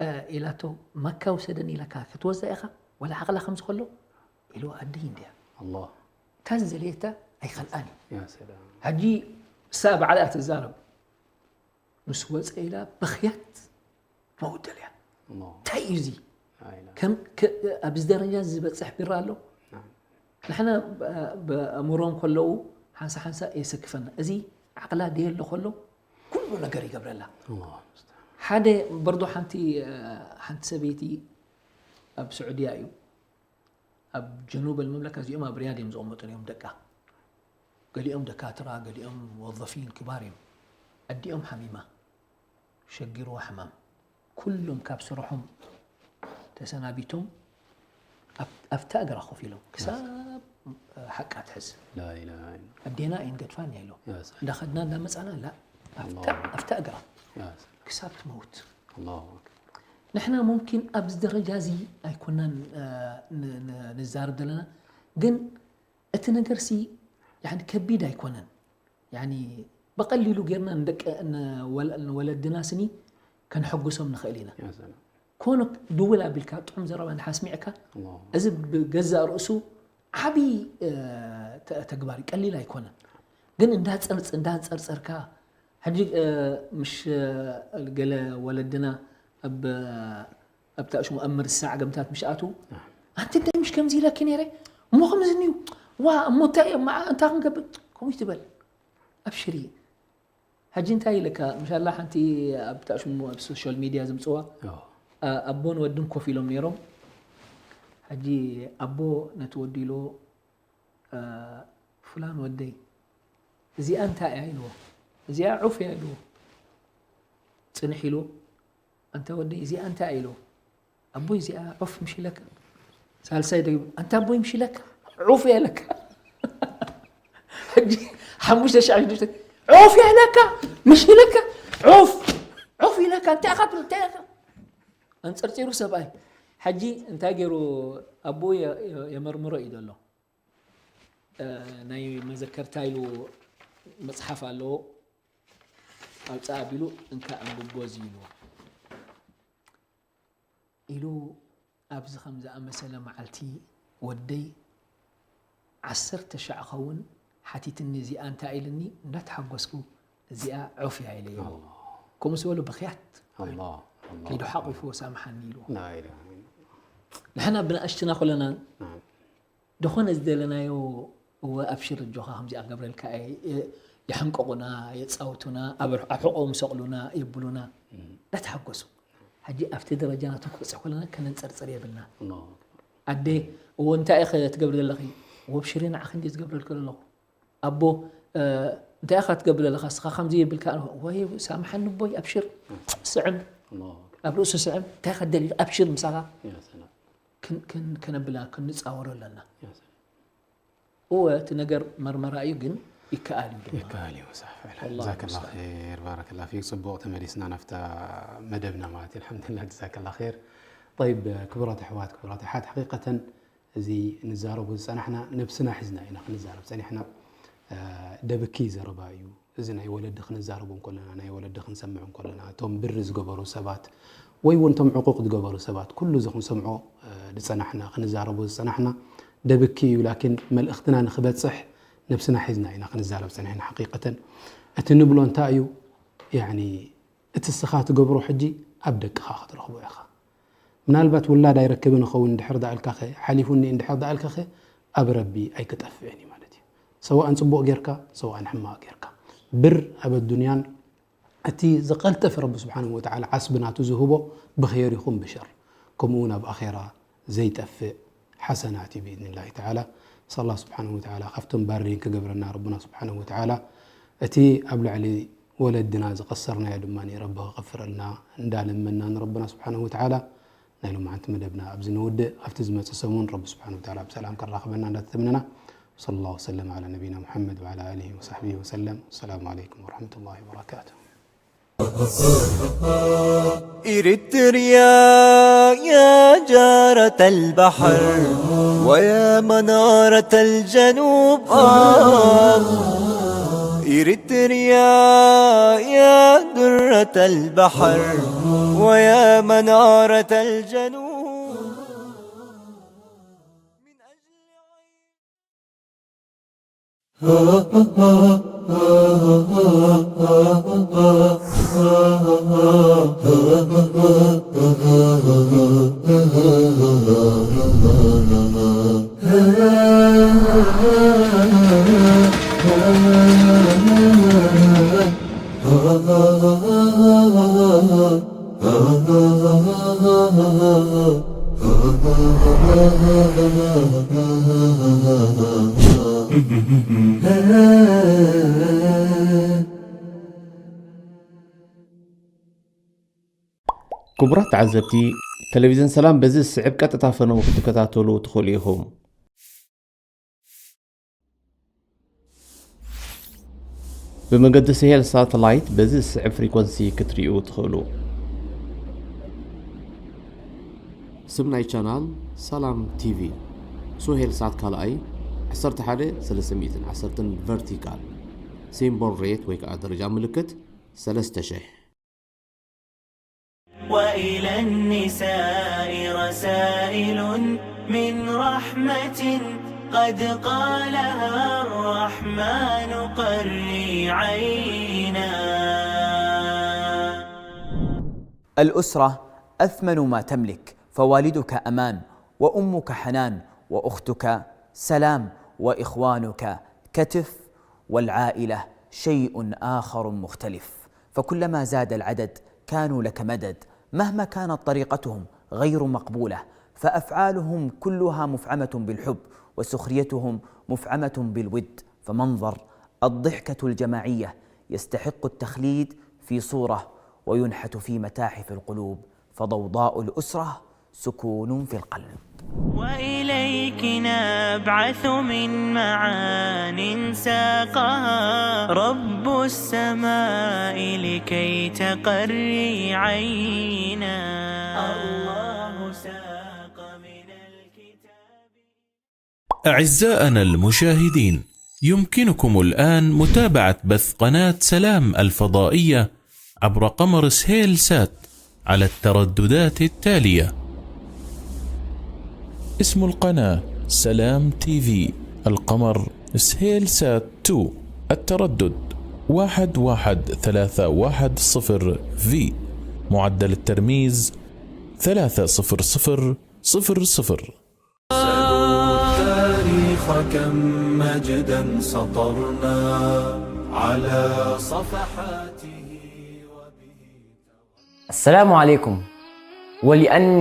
እ፣ ኢላቶ፣ መካ ውሰደኒ ኢለካ ክትወዛ ኢኻ? ወላ ዓቕላ ከም ዝኸሎ? ኢልዋ፣ ኣደይ እንድያ። ኣላህ። እታ ዝደለየታ ኣይኸልኣን እዩ። ያ ሰላም። ሕጂ እሳ ባዕላ እያ ትዛረብ። ምስ ወፀ ኢላ በኽያት መውት ደልያ። ኣላህ። እንታይ እዩ እዚ? ኣይላ። ከም ከ- ኣብዚ ደረጃ ዝበፅሕ ቢራ ኣሎ? ናም። ንሕና ብ- ብኣእምሮም ከለዉ ሓንሳ ሓንሳ የሰክፈና። እዚ ዓቕላ ደየሎ ከሎ ኩሉ ነገር ይገብረላ። ኣላሁ ሙስተዓን። ሓደ በርዶ ሓንቲ፣ ሓንቲ ሰበይቲ ኣብ ስዑድያ እዩ። ኣብ ጀኑብ ኣልመምለካ እዚኦም ኣብ ሪያድ እዮም ዝቕመጡ እዮም ደቃ። ገሊኦም ደካትራ፣ ገሊኦም ወዘፊን ክባር እዮም። ኣዲኦም ሓሚማ፣ ሸጊርዋ ሕማም። ኩሎም ካብ ስርሖም ተሰናቢቶም ኣብ- ኣብታ እግራ ኮፍ ኢሎም ክሳብ ሓቃ ትሕዝ። ላኢላሃ ኢላ። ኣዴና እየን ገድፋን ኢሎም። ያ ሰላም። እንዳኸድና እንዳመፃና ላ ኣብታ ኣላሁ። ኣብታ እግራ ያ ሰላም። ክሳብ ትመውት። ኣላሁ ኣክበር። ንሕና ሙምኪን ኣብዚ ደረጃ እዚ ኣይኮናን፣ እ፣ ን- ን- ንዛረብ ዘለና፣ ግን እቲ ነገርሲ ያኒ ከቢድ ኣይኮነን። ያኒ ብቐሊሉ ጌርና ንደቂ- ንወለ- ንወለድና ስኒ ከነሐጉሶም ንኽእል ኢና። ያ ሰላም። ኮነ ድውል ኣቢልካ ጥዑም ዘረባ እንድሓ ኣስሚዕካ፣ ኣላሁ። እዚ ብገዛእ ርእሱ ዓቢ፣ እ፣ ተ- ተግባር እዩ፣ ቀሊል ኣይኮነን። ግን እንዳጸርጽ- እንዳንጸርጸርካ ሕጂ፣ እ፣ ምሽ፣ እ፣ ገለ ወለድና ኣብ ኣብታ ሽሙ ኣብ ምርሳዕ ገምታት ምሽ ኣትዉ፣ ኣንቲ እንታይ ምሽ ከምዚ ኢለኪ ነይረ እሞ ከምዚ እዩ ዋ እሞ እንታይ እማ እንታይ ክንገብር ከምኡ ትበል። ኣብሽሪ። ሕጂ እንታይ ኢለካ ምሻላ ሓንቲ ኣብታ ሽሙ ኣብ ሶሻል ሚድያ ዝምፅዋ፣ ኣዎ። ኣ- ኣቦን ወድን ኮፍ ኢሎም ነይሮም። ሕጂ ኣቦ ነቲ ወዲ ኢልዎ፣ ኣ፣ ፍላን ወደይ እዚኣ እንታይ እያ ኢልዎ። እዚኣ ዑፍ እያ ኢልዎ። ፅንሕ ኢሉ ኣንታ ወደይ እዚኣ እንታይ ኢሉ ኣቦይ እዚኣ ዑፍ ምሽ ኢለካ። ሳልሳይ ደግሞ ኣንታ ኣቦይ ምሽ ኢለካ ዑፍ እያ ኢለካ። ሕጂ ሓሙሽተ ሻዕ ሽዱሽተ ዑፍ እያ ኢለካ ምሽ ኢለካ ዑፍ ዑፍ ኢለካ እንታይ ኢኻ ትብል እንታይ ኢኻ። ኣንፀርፂሩ ሰብኣይ ሕጂ እንታይ ገይሩ ኣቦ የመርምሮ እዩ ዘሎ። ናይ መዘከርታ ኢሉ መፅሓፍ ኣለዎ። ኣውፅእ ኣቢሉ እንካ ኣንብቦ እዚ ኢልዎ ኢሉ ኣብዚ ከም ዝኣመሰለ መዓልቲ ወደይ ዓሰርተ ሻዕ ኸውን ሓቲትኒ እዚኣ እንታይ ኢልኒ እንዳተሓጎስኩ እዚኣ ዑፍ እያ ኢለዮ። ከምኡ ዝበሉ ብኽያት ከይዱ ሓቂፍዎ ሳምሓኒ ኢልዎ። ንሕና ብንኣሽትና ከለና ዝኾነ ዝደለናዮ እወ ኣብሽር ኣጆኻ ከምዚኣ ክገብረልካ እየ፣ የሕንቅቑና፣ የጻውቱና፣ ኣብ ሕቖኦም ይሰቕሉና፣ የብሉና፣ እንዳተሓጎሱ። ሕጂ ኣብቲ ደረጃ ናቶም ክበጽሕ ከለና ከነንጸርጽር የብልና። ኣደ እወ እንታይ ኢኺ ትገብሪ ዘለኺ? እወ ኣብሽሪ ንዓኺ እንድየ ዝገብረልኪ ዘለኹ። ኣቦ እንታይ ኢኻ ትገብር ዘለኻ እስኻ ከምዚ የብልካ ወይ ሳምሓኒ ኣቦይ ኣብሽር ስዕም ኣብ ርእሱ ስዕም እንታይ ኢኻ ደልዩ ኣብሽር ምሳኻ ከነብላ ክንፃወሮ ኣለና። እወ እቲ ነገር መርመራ እዩ ግን ይከኣል እዩ ድማ። ይከኣል እዩ። ዛከላ ር ባረከላ ፊክ። ፅቡቕ ተመሊስና ናፍታ መደብና ማለት እዩ። ኣልሓምዱሊላህ ጀዛከላ ር። ጠይብ ክቡራት ኣሕዋት ክቡራት ኣሓት ሓቂቀተን እዚ ንዛረቦ ዝፀናሕና ነብስና ሒዝና ኢና ክንዛረብ ፀኒሕና። ደብኪ ዘረባ እዩ። እዚ ናይ ወለዲ ክንዛረቦ እንከለና ናይ ወለዲ ክንሰምዕ እንከለና እቶም ብሪ ዝገበሩ ሰባት ወይ እውን እቶም ዕቁቕ ዝገበሩ ሰባት ኩሉ እዚ ክንሰምዖ ዝፀናሕና ክንዛረቦ ዝፀናሕና ደብኪ እዩ። ላኪን መልእኽትና ንክበፅሕ ነብስና ሒዝና ኢና ክንዛረብ ፀኒሕና። ሓቂቀተን እቲ ንብሎ እንታይ እዩ ያኒ እቲ ስኻ ትገብሮ ሕጂ ኣብ ደቅኻ ክትረኽቦ ኢኻ። ምናልባት ውላድ ኣይረክብን እኸውን እንድሕር ደኣልካኸ ሓሊፉኒ እንድሕር ደኣልካኸ ኣብ ረቢ ኣይክጠፍእን እዩ ማለት እዩ። ሰዋእን ፅቡቕ ጌርካ ሰዋእን ሕማቕ ጌርካ ብር ኣብ ኣዱንያን እቲ ዝቐልጠፈ ረቢ ስብሓንሁ ወተዓላ ዓስቢ ናቱ ዝህቦ ብኸይር ይኹን ብሸር ከምኡ እውን ኣብ ኣኼራ ዘይጠፍእ ሓሰናት እዩ ብኢዝኒላሂ ተዓላ። ነስኣል ኣላህ ስብሓነሁ ወተዓላ ካብቶም ባሪን ክገብረና ረቡና ስብሓነሁ ወተዓላ። እቲ ኣብ ልዕሊ ወለድና ዝቐሰርናዮ ድማ ረቢ ክቕፍረልና እንዳለመና ንረቡና ስብሓነሁ ወተዓላ ናይ ሎማዓንቲ መደብና ኣብዚ ነውድእ። ኣብቲ ዝመፅእ ሰሙን ረቢ ስብሓነሁ ወተዓላ ብሰላም ከራኽበና እንዳተተምነና። ወሰለ ላሁ ወሰለም ዓላ ነቢና ሙሐመድ ወዓላ ኣሊሂ ወሰሕቢሂ ወሰለም። ወሰላሙ ዓለይኩም ወረሕመቱላሂ ወበረካቱሁ። إريتريا يا جارة البحر ويا منارة الجنوب آه إريتريا يا درة البحر ويا منارة الجنوب ክቡራት ተዓዘብቲ፣ ቴሌቪዝን ሰላም በዚ ዝስዕብ ቀጥታ ፈነው ክትከታተሉ ትኽእሉ ኢኹም። ብመገዲ ስሄል ሳተላይት በዚ ዝስዕብ ፍሪኮንሲ ክትሪኡ ትኽእሉ። ስም ናይ ቻናል ሰላም ቲቪ። ሱሄል ሳት ካልኣይ ዓሰርተ ሓደ ሰለስተ ሚእትን ዓሰርተን ቨርቲካል። ሲምቦል ሬት ወይ ከዓ ደረጃ ምልክት ሰለስተ ሽሕ። وإلى النساء رسائل من رحمة قد قالها الرحمن قري عينا. الأسرة أثمن ما تملك، فوالدك أمان، وأمك حنان، وأختك سلام، وإخوانك كتف، والعائلة شيء آخر مختلف، فكلما زاد العدد كانوا لك مدد، مهما كانت طريقتهم غير مقبولة، فأفعالهم كلها مفعمة بالحب، وسخريتهم مفعمة بالود، فمنظر الضحكة الجماعية يستحق التخليد في صورة وينحت في متاحف القلوب، فضوضاء الأسرة سكون في القلب. وإليك نبعث من معان ساقها رب السماء لكي تقري عينا. الله ساق من الكتاب. أعزائنا المشاهدين، يمكنكم الآن متابعة بث قناة سلام الفضائية عبر قمر سهيل سات على الترددات التالية. اسم القناة سلام تي في، القمر سهيل سات تو، التردد واحد واحد ثلاثة واحد صفر في، معدل الترميز ثلاثة صفر صفر صفر صفر. سلوا التاريخ كم مجدا سطرنا على صفحاته. السلام عليكم. ولأن